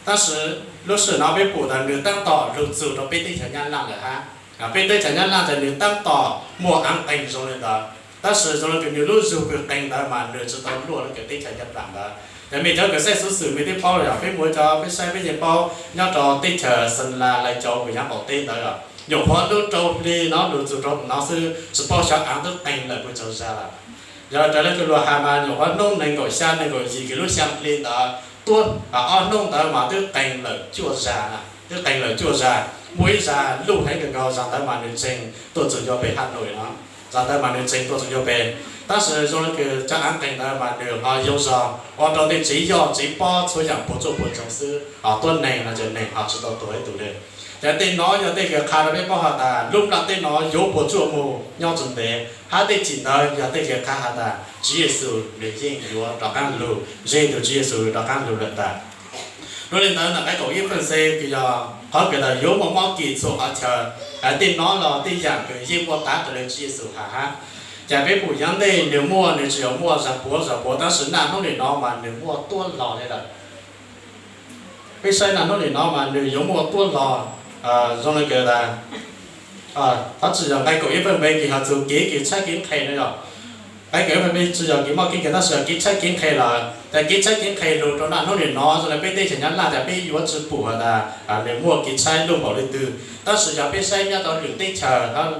Tab sis lub sij hawm no peb pum tas nws taab tom lug txug rau peb teb chaws Nyab Laj lawm hab. Peb teb chaws Nyab Laj ces nws taab tom muaj aav qeeg zoo li ntawd, tab sis zoo li kws nws lub zug kws qeeg ntawd mas nws tsis tau luaj li kws teb chaws Nyaj Paam ntawd. Ces mej cov kws saib xuv xwm mej twb paub yog peb mus cov peb saib peb yeej paub nyob rau teb chaws Xeem Las, Lais Cau kws nyob qaum teb ntawd os, nyuam qhuav lub rau hli no lug txug rau no xwb tsis paub xyov aav twb qeeg lawm puas tsaug zag lawm. Yog raws le kws luag has mas nyuam qhuav hnub nees nkaum xya nees nkaum yim kws lub xyaa hli ntawd tuab ob hnub ntawd mas twb qeeg lawm cuaj zag, twb qeeg lawm cuaj zag. Muaj ib zag luj heev kawg nkaus, zag ntawd mas nws tseem tuaj txug ncua peg Has Nois no, zag ntawd mas nws tseem tuaj txug ncua peg. Tab sis zoo li kws cov aav qeeg ntawd mas nws ho yog zog ua rau tej tsev yoj tsev pob txhua yam puas tsuaj puas ntsoog xwb, ho tuab neeg no ces neeg ho tsis tau tuag ib tug le. Ces tej no yog tej kws qha rau peb paub has tas lub nplaj teb no yuav puas tsuaj mus nyob tsis ntev, hab tej chim ntawd yog tej kws qha has tas Tswv Yexus nws yeej yuav rov qaab lug, ze tus Tswv Yexus rov qaab lug lawm ntag. Dua li ntawd ntawm nqai kaum ib feej c kws yog qhov kws tas yuav muaj mob kis txhua qhov chaw, tej no los tej yam kws yeej muaj tav raws le Tswv Yexus has hab. Ces peb pum yav ntej nws muaj, nws tsis yog muaj zag puav zag puav, tab sis naj hnub nim no mas nws muaj tuab log li lawm. Peb saib naj hnub nim no mas nws yuav muaj tuab log, zoo li kws tas, thov tsis yog nqai kaum ib feej npe kws has txug kev kws tshaib kev nqhes no yog, nqai kaum ib feej npe tsis yog kev mob kev nkeeg tab sis yog kev tshaib kev nqhes lawm. Ces kev tshaib kev nqhes lug rau naj hnub nim no zoo li peb teb chaws Nyab Laj ces peb yuav tsis pum has tas nws muaj kev tshaib luj npaum le twg, tab sis yog peb saib nyob rau lwm teb chaws,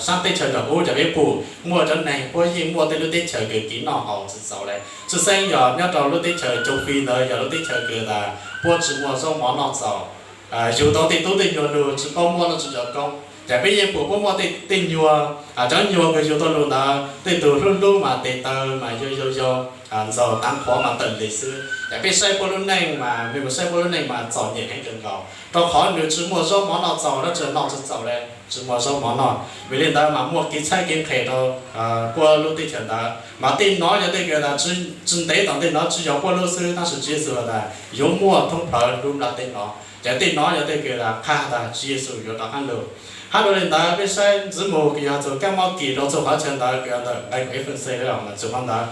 saab teb chaws nram ub ces peb pum muaj cov neeg puab yeej muaj tej lub teb chaws kws kev noj haus tsis txaus le. Tshwj xeeb yog nyob rau lub teb chaws Cau Fi ntawd yog lub teb chaws kws tas puab tsis muaj zaub mov noj txaus, yug tau tej tub tej nyuag lug tsis paub muab noj tsis nco koob. Ces peb yeej pum puab muaj tej nyuag, cov nyuag kws yug tau lug ntawd tej tug hlub hlub mas tes taw mas yog yog yog ntxaug taav qhuav mas tawm lis xwb. Ces peb saib puab lub neej mas, mej mus saib puab lub neej mas txom nyem heev kawg nkaus, rau qhov nws tsis muaj zaub mov noj txaus, dlaab tsi noj tsis txaus le, tsis muaj zaub mov noj. Vim le ntawd mas muaj kev tshaib kev nqhis rau puab lub teb chaws ntawd. Mas tej no yog tej kws tas tsis ntev tom ntej no tsis yog puab lub xwb, tab sis Tswv Yexus tas yuav muaj thoob plawg lub nplaj teb no. Ces tej no yog tej kws tas qha tas Tswv Yexus yuav rov qaab lug. Hab dhau le ntawd peb saib ntxiv mus kws yog txug kaab mob kis rau txug qhov chaw ntawd kws yog ntawm nqe Efexus los mas txug qhov ntawd.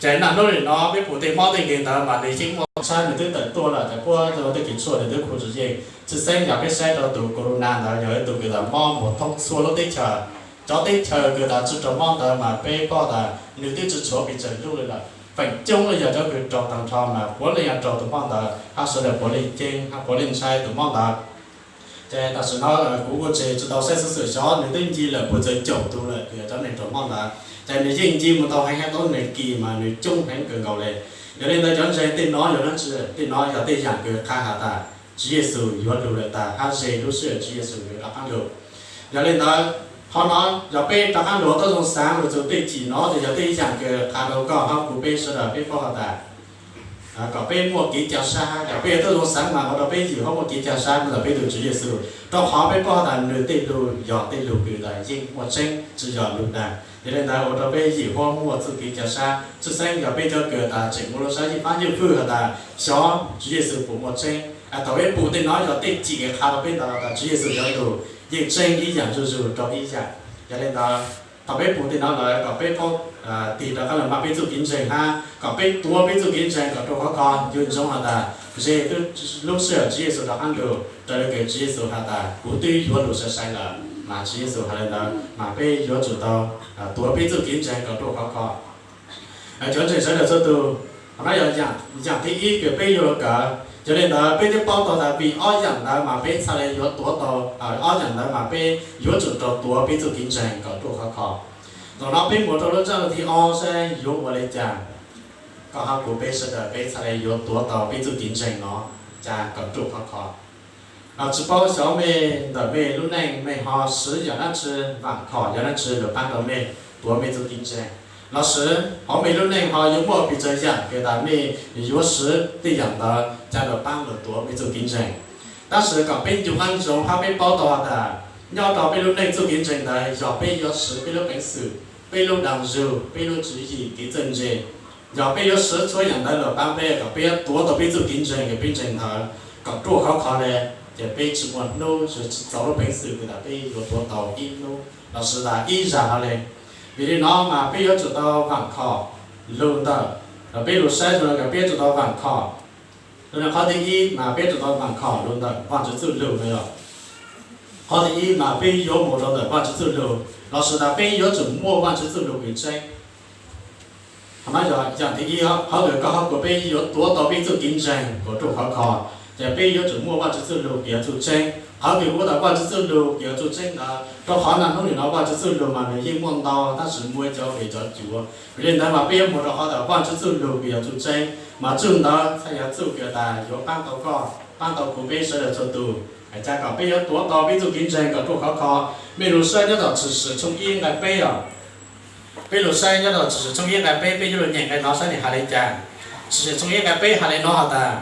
Ces naj nub nim no peb pum tej mob tej nkeeg ntawd mas nws yeej muaj, thaum nws twb tawm tuaj lawm ces puab tej kws tshuaj nws twb khu tsis yeej. Tshwj xeeb yog peb saib rau tus corona ntawd yog ib tug kws tas mob mus thoob txhua lub teb chaws. Cov teb chaws kws tas tsi raug mob ntawd mas peb paub tas nws twb tsi tshuav pes tsawg lub le lawm. Feem coob le yog cov kws raug taag nrho mas puav leej yog raug tus mob ntawd hab sawv daws puav leej ceeb hab puav leej ntshai tus mob ntawd. Ces tam sim no kuv kuj tsis tau saib xov xwm xyov nws twb nce lawm puas txog caum tus lawm kws yog cov neeg raug mob ntawd. Ces nws yeej nce mus tau heev hab tau neeg kis mas nws coob heev kawg nkaus le. Yog le ntawd cov ntseeg tej no yog dlaab tsi? Tej no yog tej yaam kws qha has tas Tswv Yexus yuav lug lawm tas hab ze lub sij hawm Tswv Yexus yuav rov qaab lug. Yog le ntawd qhov no yog peb rov qaab lug tuab zoo xaav lug txug tej chim no ces yog tej yaam kws qha rau koj hab kuv peb sawv daws peb paub has tas kom peb muaj kev ca sab. Yog peb tuab zoo xaav mas ua rau peb yim huab muaj kev ca sab ntawm peb tug Tswv Yexus, rau qhov peb paub has tas nws tej lug yog tej lug kws tas yeej muaj tseeb tsi yog lug daag. Yog le ntawd ua rau peb yim huab muaj txuj kev ca sab. Tshwj xeeb yog peb cov kws tas tseem muaj lub sab ywj fab ywj fwj has tas xyov Tswv Yexus puas muaj tseeb. Thaum peb pum tej no yog tej chim kws qha rau peb ntawd tas Tswv Yexus cov lug yeej tseeb ib yaam zuj zug rau ib yaam. Yog le ntawd thaum peb pum tej no lawm kom peb paub tig rov qaab lug npaj peb txuj kev ntseeg hab kom peb tuav peb txuj kev ntseeg kom ruaj khov kho. Nco ntsoov has tas ze lub sij hawm Tswv Yexus rov qaab lug, raws le kws Tswv Yexus has tas kuv twb yuav lug sai sai lawm, mas Tswv Yexus has le ntawd mas peb yuav tsum tau tuav peb txuj kev ntseeg kom ruaj khov kho. Cov ntseeg sawv daws txhua tug, qhov no yog yaam thib ib kws peb yuav lug kawm. Yog le ntawd peb twb paub tau tas vim ob yaam ntawd mas peb txhaj le yuav tuav tau, ob yaam ntawd mas peb yuav tsum tau tuav peb txuj kev ntseeg kom ruaj khov kho. Thaum no peb mus rau lub ntsab lug thib ob saib yuav ua le caag, koj hab kuv peb sawv daws peb txhaj le yuav tuav tau peb txuj kev ntseeg no ca kom ruaj khov kho. Tsi paub xyov mej ntawm mej lub neej mej ho swv yaam dlaab tsi, vaam khom yaam dlaab tsi lug paab rau mej tuav mej txuj kev ntseeg, lossis hauv mej lub neej ho yuav muaj pes tsawg yaam kws tas mej yuav swv tej yaam ntawd ca lug paab lug tuav mej txuj kev ntseeg. Tab sis kom peb ncu qab ntsoov hab peb paub tau has tas nyob rau peb lub neej txuj kev ntseeg ntawd yog peb yuav swv peb lub peev xwm, peb lub dag zug, peb lub tswv yim kev txawj ntse. Yog peb yuav swv txhua yaam ntawd lug paab peb kom peb yuav tuav tau peb txuj kev ntseeg kws peb ntseeg ntawd kom ruaj khov kho le, ces peb tsi muaj hnub tsi txaus lub peev xwm kws tas peb yuav tuav tau ib hnub lossis tas ib zag no le. Vim le no mas peb yuav tsum tau vaam khom lug ntawm, peb lug saib zoo le kws peb yuav tsum tau vaam khom. Zoo le qhov thib ib mas peb yuav tsum tau vaam khom lug ntawm Vaajtswv txuj lug no yog. Qhov thib ib mas peb yuav mus rau ntawm Vaajtswv txuj lug, lossis tas peb yuav tsum muaj Vaajtswv txuj lug kws tseeb. Qhov no yog yaam thib ib, qhov kws koj hab kuv peb yuav tuav tau peb txuj kev ntseeg kom ruaj khov kho, ces peb yuav tsum muaj Vaajtswv txuj lug kws yog txuj tseeb. Qhov kws kuv tas Vaajtswv txuj lug kws yog txuj tseeb ntawd, rau qhov naj hnub nim no Vaajtswv txuj lug mas nws yeej muaj ntau tab sis muaj ib cov pes cov cuav. Vim le ntawd mas peb yuav mus rau qhov tas Vaajtswv txuj lug kws yog txuj tseeb, mas txuj ntawd txhaj yog txuj kws tas yuav paab tau koj, paab tau kuv peb sawv daws txhua tug. Hais cas kom peb yuav tuav tau peb txuj kev ntseeg kom ruaj khov kho. Mej lug saib nyob rau Tshwm Sim tshooj ib nqai peb os. Peb lug saib nyob rau Tshwm Sim tshooj ib nqai peb, peb yuav lug nyeem nqe no saib nwg has le caag. Tshwm Sim tshooj ib nqai peb has le no has tas,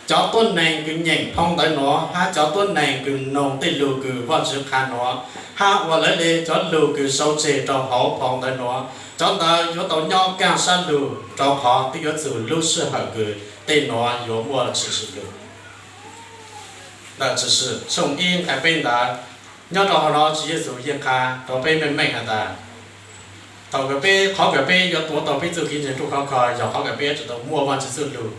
cov tuab neeg kws nyeem phoo ntawv nuav hab cov tuab neeg kws noog tej lug kws Vaajtswv qha nuav, hab ua lawv le cov lug kws sau tseg rau hauv phoo ntawv nuav, cov ntawd yuav tau nyob kaaj sab lug, rau qhov twb yuav txug lub sij hawm kws tej nuav yuav muaj tshwm sim lug. Ntawm Tshwm Sim tshooj ib nqai peb ntawd, nyob rau hauv no Tswv Yexus yeej qha rau peb meej meej has tas, thaum kws peb, qhov kws peb yuav tuav tau peb txuj kev ntseeg ruaj khov kho yog qhov kws peb yuav tsum tau muaj Vaajtswv txuj lug.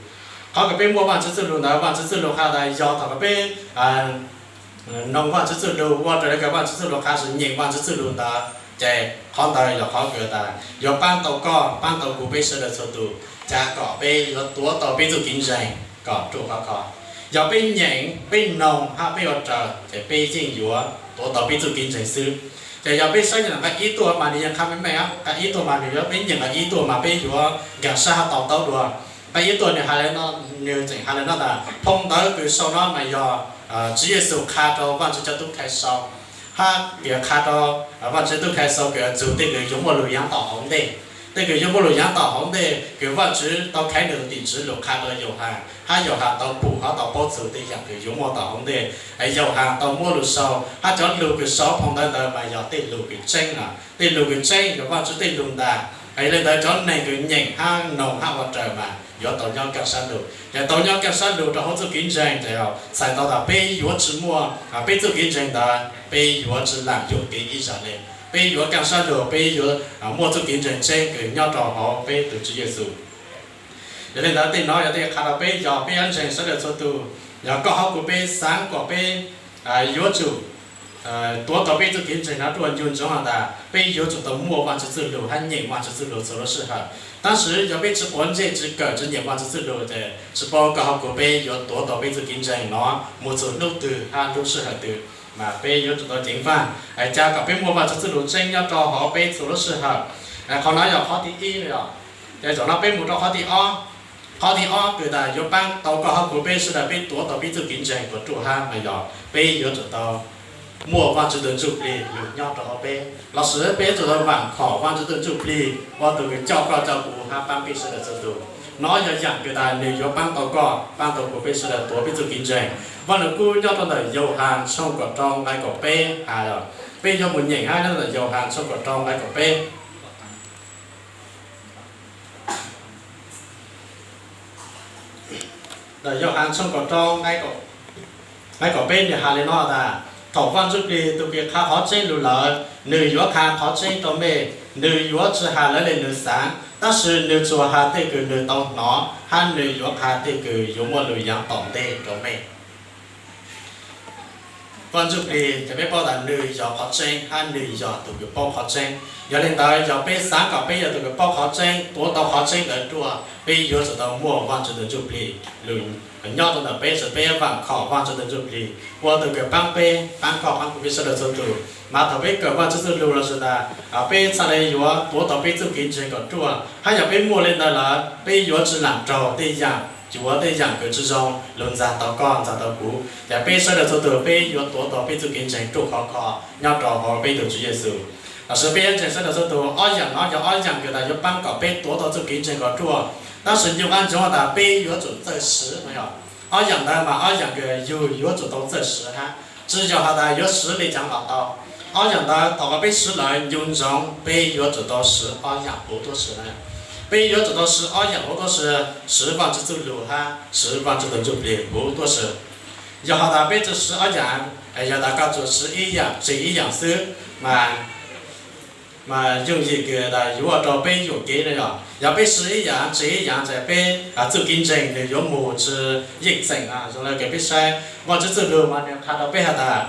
Qhov kws peb muaj Vaajtswv txuj lug ntawd, Vaajtswv txuj lug qha tas yog thaum kws peb noog Vaajtswv txuj lug ua raws le kws Vaajtswv txuj lug qha, nyeem Vaajtswv txuj lug ntawd, ces qhov ntawd yog qhov kws tas yuav paab tau koj, paab tau kuv peb sawv daws txhua tug, ca kom peb yuav tuav tau peb txuj kev ntseeg kom ruaj khov kho. Yog peb nyeem, peb noog hab peb ua raws ces peb yeej yuav tuav tau peb txuj kev ntseeg xwb. Ces yog peb saib nqai ib tuaj mas nwg yeej qha meej meej, nqai ib tuaj mas nwg yuav, peb nyeem nqai ib tuaj mas peb yuav nkaag sab hab to taub dua. Nqai ib tuaj nwg has le no, nwg tseem has le no tas phoo ntawv kws sau no mas yog Tswv Yexus qha rau Vaajtswv cov tub khai sau. Hab kws qha rau Vaajtswv tub Khais Xaus kws txug tej kws yuav muaj lug yaav tom hauv ntej. Tej kws yuav muaj lug yaav tom hauv ntej kws Vaajtswv tau khaiv nwg tim tswv lug qha rau Yauhas, hab Yauhas tau pum hab tau paub txug tej yaam kws yuav muaj tom hauv ntej. Yauhas tau muab lug sau, hab cov lug kws sau phoo ntawv ntawd mas yog tej lug kws tseeb, tej lug kws tseeb yog Vaajtswv tej lug ntag. Yog le ntawd cov neeg kws nyeem hab noog hab ua raws mas yuav tau nyob kaaj sab lug. Yog tau nyob kaaj sab lug rau hauv txuj kev ntseeg ces txhais tau tas peb yuav tsi muaj peb txuj kev ntseeg ntawd, peb yuav tsi laam yuam kev ib zag le. Peb yuav kaaj sab lug, peb yuav muaj txuj kev ntseeg tseeb kws nyob rau hauv peb tug Tswv Yexus. Yog le ntawd tej no yog tej qha rau peb, yog peb yuav ntseeg sawv daws txhua tug, yog koj hab kuv peb xaav kom peb yuav tsum tuav tau peb txuj kev ntseeg no ruaj ncu ntsoov has tas peb yuav tsum tau muaj Vaajtswv txuj lug hab nyeem Vaajtswv txuj lug txhua lub sij hawm. Tab sis yog peb tsi quav ntsej, tsi kawm, tsi nyeem Vaajtswv txuj lug ces tsi paub koj hab kuv peb yuav tuav tau peb txuj kev ntseeg no mus txug nub twg hab lub sij hawm twg, mas peb yuav tsum tau ceev faaj. Ca kom peb muaj Vaajtswv txuj lug tseeb nyob rau hauv peb txhua lub sij hawm. Qhov no yog qhov thib ib os. Ces zaum no peb mus rau qhov thib ob. Qhov thib ob kws tas yuav paab tau koj hab kuv peb sawv daws peb tuav tau peb txuj kev ntseeg kom ruaj hab mas yog peb yuav tsum tau muaj Vaajtswv tug Ntsuj Plig lug nyob rau hauv peb, lossis peb yuav tsum tau vaam khom Vaajtswv tug Ntsuj Plig ua tug kws coj koj coj kuv hab paab peb sawv daws txhua tug. No yog yaam kws tas nwg yuav paab tau koj paab tau kuv peb sawv daws tuav peb txuj kev ntseeg. Vaaj Lug Kub nyob rau ntawm Yauhas tshooj kaum rau nqai kaum peb has, peb yuav mus nyeem hab nyob ntawm Yauhas tshooj kaum rau nqai kaum peb. Ntawm Yauhas tshooj kaum rau nqai kaum peb nwg has le no tas, thaum Vaaj Ntsuj Plig tug kws qha qhov tseeb lug lawm, nwg yuav qha qhov tseeb rau mej. Nwg yuav tsi has lawv le nwg xaav, tab sis nwg tsuas has tej kws nwg tau hnov, hab nwg yuav qha tej kws yuav muaj lug yaav tom ntej rau mej. Vaaj Ntsuj Plig ces peb paub tas nwg yog qhov tseeb hab nwg yog tug kws paub qhov tseeb. Yog le ntawd yog peb xaav kom peb yog tug kws paub qhov tseeb, tuav tau qhov tseeb ntawd ruaj, peb yuav tsum tau muaj Vaajtswv tug Ntsuj Plig lug nyob rau ntawm peb, peb vaam khom Vaajtswv tug Ntsuj Plig ua tug kws paab peb, paab koj, paab kuv peb sawv daws txhua tug. Mas thaum peb kawm Vaajtswv txuj lug lossis tas peb txhaj le yuav tuav tau peb txuj kev ntseeg kom ruaj, hab yog peb muaj le ntawd lawm peb yuav tsi laam raug tej yaam cuav, tej yaam kws tsi zoo lug ntxag tau koj ntxag tau kuv. Ces peb sawv daws txhua tug peb yuav tuav tau peb txuj kev ntseeg ruaj khov kho nyob rau hauv peb tug Tswv Yexus. Lossis peb yuav ntseeg sawv daws txhua tug, ob yaam no yog ob yaam kws tas yuav paab kom peb tuav tau txuj kev ntseeg kom ruaj. Tab sis nyuj qaab ntsoov tas peb yuav tsum txawj siv no yog, ob yaam ntawd mas ob yaam kws yug yuav tsum tau txawj siv hab, tsi yog has tas yuav siv le caag los tau. Ob yaam ntawd thaum kws peb siv lawm ncu ntsoov peb yuav tsum tau siv ob yaam huv tuab si no. Peb yuav tsum tau siv ob yaam huv tuab si, siv Vaajtswv txuj lug hab siv Vaajtswv tug Ntsuj Plig huv tuab si. Yog has tas peb tsi siv ob yaam, yog tas koj tsuas siv ib yaam tseg ib yaam xwb, mas yooj yim kws tas yuav ua rau peb yuam kev no yog. Yog peb siv ib yaam tseg ib yaam ces peb txuj kev ntseeg nwg yuav mus tsi yeej txeem. Zoo le kws peb saib Vaajtswv txuj lug mas nwg qha rau peb has tas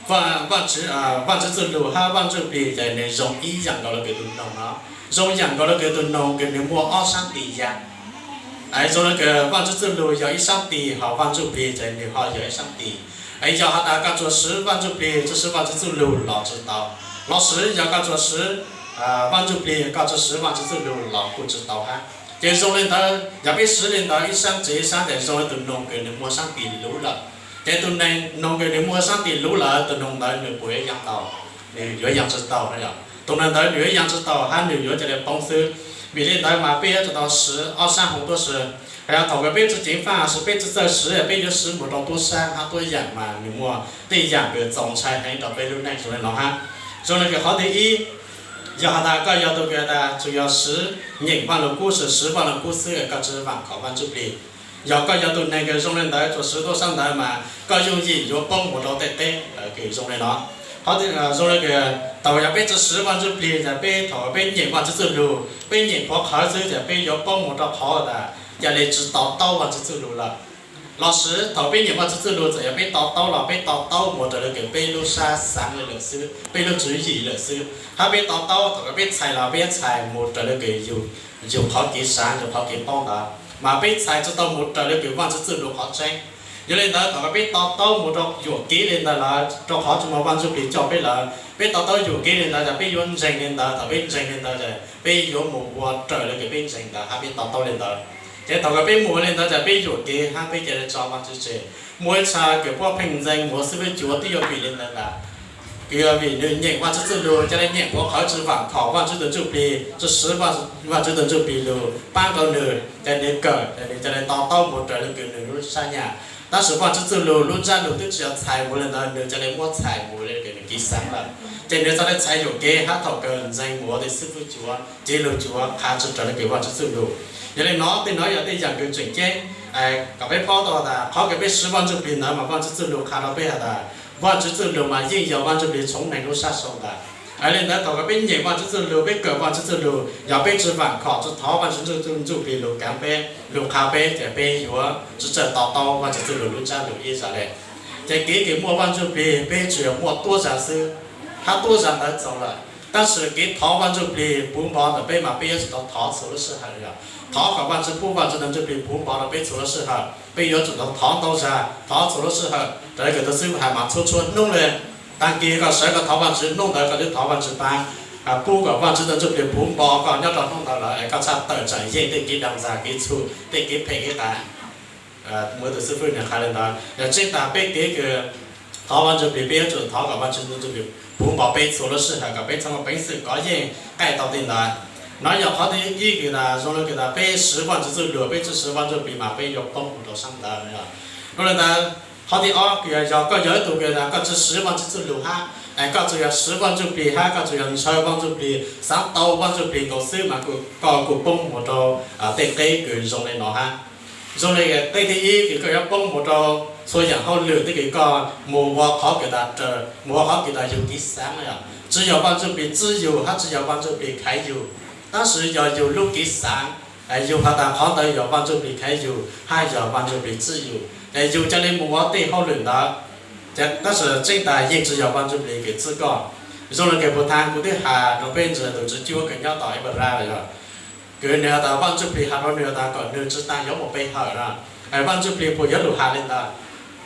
Vaajtswv txuj lug hab Vaaj Ntsuj Plig ces nwg zoo ib yaam nkaus le kws tug noog no, zoo yaam nkaus le kws tug noog kws nwg muaj ob saab tis yag. Zoo le kws Vaajtswv txuj lug yog ib saab tis, hos Vaaj Ntsuj Plig ces nwg ho yog ib saab tis. Yog has tas koj tsuas siv Vaaj Ntsuj Plig tsi siv Vaajtswv txuj lug los tsi tau, lossis yog koj tsuas siv Vaaj Ntsuj Plig koj tsi siv Vaajtswv txuj lug los kuj tsi tau hab. Ces zoo le ntawd yog peb siv le ntawd ib saab tseg ib saab ces zoo le tug noog kws nwg muaj saab tis luv lawm. Ces tug noog kws nwg muaj saab tis luv lawm, tug noog ntawd nwg puas yuav yaa tau? Nwg yuav yaa tsi tau no yog. Tug noog ntawd nwg yuav yaa tsi tau hab nwg yuav ca le poob xwb. Vim le ntawd mas peb yuav tsum tau siv ob saab huv tuab si. Yog thaum kws peb tsi ceev faaj lossis peb tsi txawj siv, peb yuav siv mus rau tuab saab hab tuab yaam mas nwg muaj tej yaam kws txaus ntshai heev rau peb lub neej zoo le no hab. Zoo le kws qhov thib ib, yog has tas koj yog tug kws tas tsuas yog siv nyeem Vaaj Lug Kub, siv Vaaj Lug Kub xwb, koj tsi vaam khom Vaaj Ntsuj Plig. Yog koj yog tug neeg kws zoo le ntawd tsuas siv tuab saab ntawd mas koj yooj yim yuav poob mus rau tej teb kws zoo le no. Qhov zoo le kws thaum yog peb tsi siv Vaaj Ntsuj Plig tas peb thaum peb nyeem Vaajtswv txuj lug, peb nyeem qhuav qhawv xwb tas peb yuav poob mus rau qhov tas ca le tsi to taub Vaajtswv txuj lug lawm. Lossis thaum peb nyeem Vaajtswv txuj lug txawm yog peb to taub los peb to taub mus raws le kws peb lub sab xaav le lawm xwb, peb lub tswv yim lawm xwb. Hab peb to taub thaum kws peb txhais los peb txhais mus raws le kws yug qhov kev saav yug qhov kev paub ntawd, mas peb txhais tsi tau mus raws le kws Vaajtswv txuj lug qhov tseeb. Yog le ntawd thaum kws peb to taub mus rau yuam kev le ntawd lawm rau qhov tsi muaj Vaaj Ntsuj Plig coj peb lawm, peb to taub yuam kev le ntawd tas peb yuav ntseeg le ntawd, thaum peb ntseeg le ntawd tas peb yuav mus ua raws le kws peb ntseeg ntawd hab peb to taub le ntawd. Ces thaum kws peb mus ua le ntawd tas peb yuam kev hab peb ca le tso Vaajtswv tseg. Muaj ib txha kws puab pheej ntxeev mus xwb peb cuav twb yuav vim le ntawd tas Yog vim nws nyeem Vajtswv txuj lug, ca le nyeem qhuav qhawv tsi vaam khom Vajtswv tug Ntsujplig, tsi siv Vajtswv tug Ntsujplig lug paab rau nws, ca le nws kawm, ca le to taub mus raws le kws nws lub sab nyam. Tab sis Vajtswv txuj lug lub ntsab lug twb tsi yog txhais mus le ntawd, nws ca le muab txhais mus le kws nws kiv xaav lawm. Ces nws txhad le txhais yuam kev hab thaum kawg ntseeg mus ua tug xib fwb cuav, cev lug cuav qha tsi raws le kws Vajtswv txuj lug. Yog le nuav, tej nuav yog tej yaam kws tseem ceeb kom peb paub tau tas qhov kws peb siv Vajtswv txuj plig ntawd mas Vajtswv txuj lug qha rau peb has tas Vajtswv txuj lug mas yeej yog Vajtswv txuj plig tshoob neeg lub sab sau ntag. Le ntawd thaum kws peb nyeem Vajtswv txuj lug, peb kawm Vajtswv txuj lug, yog peb tsi vaam khom tsi thov Vajtswv txuj plig lug kaav peb, lug qha peb, ces peb yuav tsi txawj to taub Vajtswv txuj lug lub ntsab lug ib zag le. Ces kev kws muaj Vajtswv txuj plig peb tsuas yog muaj tuab zag xwb, hab tuab zag ntawd txaus lawm. Tab sis kev thov Vajtswv txuj plig puv npo ntawm peb mas peb yuav tsum tau thov txhua lub sij hawm. Thov kom Vajtswv pub Vajtswv txuj plig puv npo rau peb txhua lub sij hawm, peb yuav tsum tau thov ntau zag, thov txhua lub sij hawm. Raws le kws tug xib fwb has mas txhua txhua nub le, taag kis koj sawv koj thov Vajtswv, nub ntawd koj twb thov Vajtswv paab, pub kom Vajtswv txuj plig puv npo koj nyob rau nub ntawd lawm, koj txhaj tawm tsaam yeej tej kev daag ntxag, kev txhum, tej kev phem kev qas. Muaj tug xib fwb nwg qha le ntawd, yog tseeb tas peb kev kws thov Vajtswv txuj plig peb yuav tsum thov kom Vajtswv txuj plig puv npo peb txhua lub sij hawm kom peb txhad muaj peev xwm kov yeej qaij tau tej ntawd. Nuav yog qhov thib ib kws tas zoo le kws tas peb siv Vajtswv txuj lug, peb tsi siv Vajtswv txuj plig mas peb yuav poob mus rau saab ntawd. Zoo le ntawd, qhov thib ob kws yog koj yog ib tug kws tas koj tsi siv Vajtswv txuj lug hab, koj tsuas yog siv Vajtswv txuj plig hab koj tsuas yog ntshaw Vajtswv txuj plig, xaav tau Vajtswv txuj plig nkaus xwb mas kuj koj kuj poob mus rau tej qeb kws zoo le nuav hab. Zoo le qeb thib ib kws koj yuav poob mus rau txhua yaam hauj lwm tej kws koj mus ua qhov kws tas raws, mus ua qhov kws tas yug kev xaav na yog tsi yog Vajtswv txuj plig txib yug hab tsi yog Vajtswv txuj plig khaiv yug, tab sis yog yug lub kev xaav, yug has tas qhov ntawd yog Vajtswv txuj plig khaiv yug hab yog Vajtswv txuj plig txib yug, ces yug ca le mus ua tej hauj lwm ntawd. Tab sis tseeb tas yeej tsi yog Vajtswv txuj plig kws txib koj. Zoo le kws puag thaaj kuv twb has rau peb ntsis tus tswv cuab kws nyob tom Epara lawm yog, kws nwg has tas Vajtswv txuj plig has rau nwg tas kom nwg tsi taag yuav mus pe hawm na. Vajtswv txuj plig puas yuav lug has le ntawd?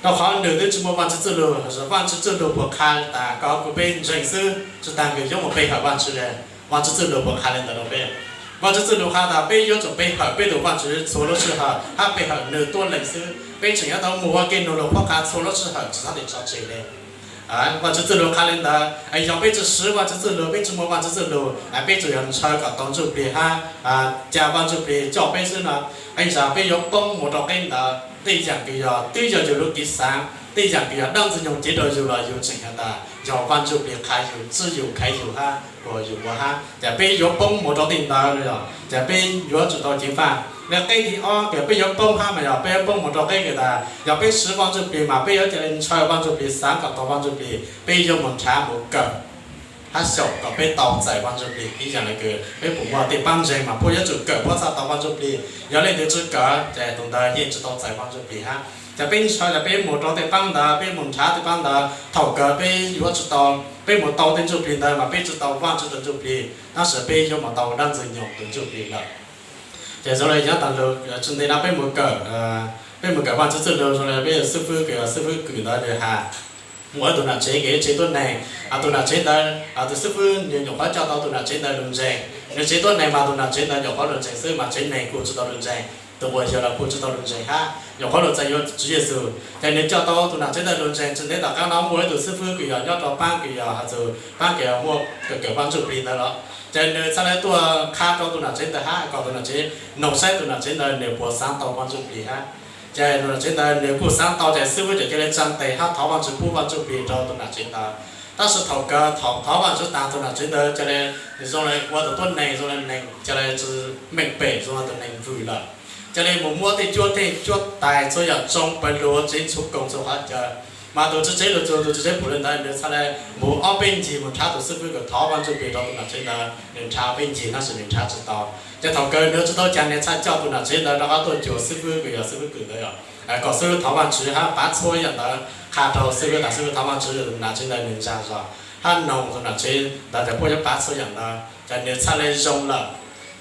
Rau qhov nwg twb tsi muaj Vajtswv txuj lug, Vajtswv txuj lug puas qha tas kom kuv peb ntseeg xwb tsi taag kws yuav mus pe hawm Vajtswv le? Vajtswv txuj lug puas qha le ntawd rau peb? Vajtswv txuj lug qha tas peb yuav tsum pe hawm peb tus Vajtswv txhua lub sij hawm hab pe hawm nwg tuab leeg xwb, peb tseem yuav tau mus ua ke nwg lug qhuab qha txhua lub sij hawm tsi txhob txhim txog tsev le. Vajtswv txuj lug qha le ntawd, yog peb tsi siv Vajtswv txuj lug, peb tsi muaj Vajtswv txuj lug, peb tsuas yog ntshaw kom tau Vajtswv txuj plig hab, ca Vajtswv txuj plig coj peb xwb no, ib zag peb yuav poob mus rau qeb ntawd. Tej yaam kws yog twb yog yug lub kev xaav, tej yaam kws yog dlaab Ntxwg Nyoog cev rau yug los yug tseem has tas yog Vajtswv txuj plig qha yug, txib yug, khaiv yug hab, kuas yug ua hab, ces peb yuav poob mus rau tej ntawd no yog ces peb yuav tsum tau ceev faj. Le qeb thib ob kws peb yuav poob hab mas yog peb yuav poob mus rau qeb kws tas yog peb siv Vajtswv txuj plig mas peb yuav ca le ntshaw Vajtswv txuj plig, xaav kom tau Vajtswv txuj plig, peb yuav mus nrhav mus kawm hab xyaum kom peb tau txais Vajtswv txuj plig. Ib zag le kws peb puas muaj tej paab ntseeg mas puab yuav tsum kawm puab txhaj tau Vajtswv txuj plig, yog leej twg tsi kawm ces tus ntawd yeej tsi tau txais Vajtswv txuj plig hab. Ces peb ntshaw tas peb mus rau tej paab ntawd, peb mus nrhav tej paab ntawd, thaum kawg peb yuav tsi tau, peb mus tau tej Vajtswv txuj plig ntawd mas peb tsi tau Vajtswv txuj plig, tab sis peb yuav mus tau dlaab Ntxwg Nyoog tus Vajtswv txuj plig lawm. Ces zoo le nyob taag lug tsi ntev no peb mus kawm, peb mus kawm Vajtswv txuj lug zoo le peb xib fwb kws, xib fwb kws ntawd nwg has, muaj ib tug nam tsev kws yog tsev tuab neeg, tus nam tsev ntawd, tus xib fwb nwg nyuam qhuav coj tau tus nam tsev ntawd lug ntseeg. Nwg tsev tuab neeg mas tus nam tsev ntawd nyuam qhuav lug ntseeg xwb mas tsev neeg kuj tsi tau lug ntseeg, tus uas yog los kuj tsi tau lug ntseeg hab, nyuam qhuav lug txais yuav Tswv Yexus. Ces nwg coj tau tus nam tsev ntawd lug ntseeg, tsi ntev tom qaab no muaj ib tug xib fwb kws yog nyob rau paab kws yog has txug paab kws muaj kawm Vajtswv txuj plig ntawd los, ces nwg txhad le tuaj qha rau tus nam tsev ntawd hab kom tus nam tsev noog saib tus nam tsev ntawd nwg puas xaav tau Vajtswv txuj plig hab. Ces tus nam tsev ntawd nwg kuj xaav tau, ces xib fwb ces ca le tsaa tes hab thov Vajtswv pub Vajtswv txuj plig rau tus nam tsev ntawd. Tab sis thaum kawg thaum thov Vajtswv taag tus nam tsev ntawd ca le zoo le ua tus tuab neeg zoo le neeg ca le tsi meej pem, zoo le tus neeg vwm lawm. Ca le mus muab tej cuab tej cuab tais txhua yaam tsoo pawg lug, tsev txhua koog txhua qhov caw. Mas tus tswv tsev lug txug, tus tswv tsev pum le ntawd nwg txhad le mus ob peb ncig mus nrhav tus xib fwb kws thov Vajtswv txuj plig rau tus nam tsev ntawd, nwg nrhav ob peb ncig tab sis nwg nrhav tsi tau. Ces thaum kawg nwg tsi tau caag nwg txhad coj tus nam tsev ntawd rov qab tuaj cuag xib fwb kws yog xib fwb kws ntawd yog kom xib fwb thov Vajtswv hab pav txhua yaam ntawd qha rau xib fwb tas xib fwb thov Vajtswv, nam tsev ntawd nwg ntsaag zog hab noog tus nam tsev ntawd tas puab yuav pav txhua yaam ntawd ces nwg txhad le zoo lawm.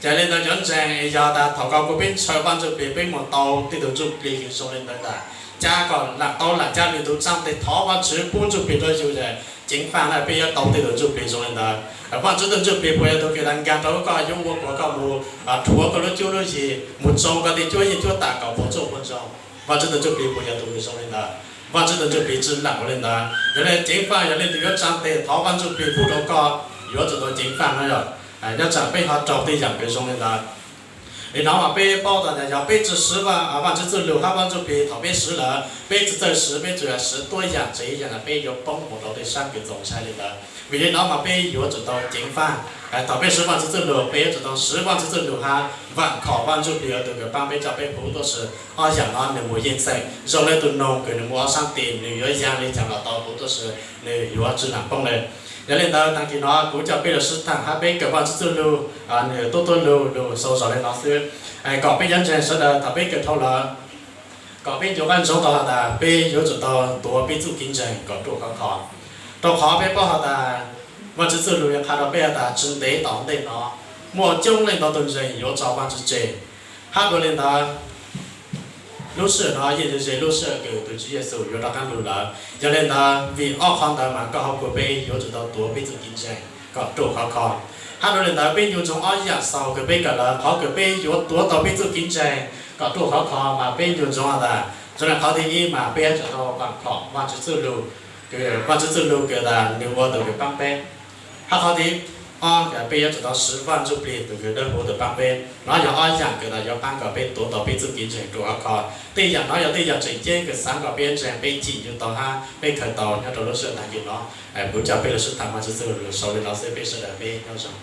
Ces le ntawd cov ntseeg, yog tas thaum kawg kuj peb ntshaw Vajtswv txuj plig, peb mus tau tej tug ntsuj plig kws zoo le ntawd ntag, ca kom laam tau laam ca lwm tug tsaa tes thov Vajtswv pub ntsuj plig rau yug ces ceev faj na peb yuav tau tej tug ntsuj plig zoo le ntawd. Vajtswv tug ntsuj plig puas yog tug kws tas nkaag rau koj yuav ua kuas koj mus rhuav koj lub cuab lub yig, mus tsoo koj tej cuab yeej cuab tam kom puas tsuaj puas ntsoog? Vajtswv tug ntsuj plig puas yog tug kws zoo le ntawd? Vaj Tswv tus Ntsuj Plig tsi lees ua li ntawd. Yog li ceev faj yog leej twg yuav tsa tes thov Vaj Tswv Plig pub rau koj, yuav tsum tau ceev faj no yog. Nyob tsam peb ho raug tej yam kws zoo li ntawd. Li no mas peb paub tas yog peb tsi siv Vaj Tswv txuj lug hab Vaj Tswv Plig thaum peb siv lawm, peb tsi txawj siv, peb tsuas yog siv tuab yam tsev yam no peb yuav poob mus rau tej sab kws txaus ntshai li ntawd. Vim li no mas peb yuav tsum tau ceev faj. Thaum peb siv Vaj Tswv txuj lug peb yuav tsum tau siv Vaj Tswv txuj lug hab vam khom Vaj Tswv Plig ua tus kws paab peb coj peb huv tuaj sis ob yam no nws mus yeej txheem zoo le tus noog kws nws muaj ob sab tes nws yuav yaa li cas los tau huv tuaj sis nws yuav tsi lam poob le. Yog li ntawd tag kis no kuv coj peb lug sib thaam hab peb kawm Vaj Tswv txuj lug, nws tuab tuab lug lug sau zog li no xwb, kom peb yuav ntseeg sawv daws thaum peb kawm dhau lawm, kom peb ncu qab ntsoov tau has tas peb yuav tsum tau tuav peb txuj kev ntseeg kom ruaj khov kho. Rau qhov peb paub has tas Vaj Tswv txuj lug yuav qha rau peb has tas tsi ntev tom ntej no muaj coob leej ntau tug ntseeg yuav tso Vaj Tswv tseg. Hab dua li ntawd, lub sij hawm no yeej yog ze lub sij hawm kws tus Tswv Yexus yuav rov qaab lug lawm. Yog li ntawd vim ob qhov ntawd mas koj hab kuv peb yuav tsum tau tuav peb txuj kev ntseeg kom ruaj khov kho. Hab dua li ntawd peb ncu ntsoov ob yam xaus kws peb kawm lawm, qhov kws peb yuav tuav tau peb txuj kev ntseeg kom ruaj khov kho mas peb ncu ntsoov has tas zoo le qhov thib ib mas peb yuav tsum tau vam khom Vaj Tswv txuj lug, Vaj Tswv txuj lug kws tas nws ua tus kws paab peb. Hab qhov thib ob peb yuav tsum tau siv Vaj Ntsuj Plig tus kws dawb huv tus paab peb. No yog ob yam kws tas yuav paab kom peb tuav tau peb txuj kev ntseeg ruaj khov kho. Tej yam no yog tej yam tseem ceeb kws xaav kom peb ntseeg, peb cim ncu tau hab peb khaws tau nyob rau lub sij hawm tag kis no. Kuv coj peb lug sib thaam Vaj Tswv txuj lug sau li no xwb, peb sawv daws peb nyob zoo.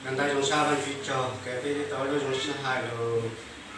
Kawm ntawv zoo sab Vaajtswv tsaug kws peb tau lub zoo sib hais lug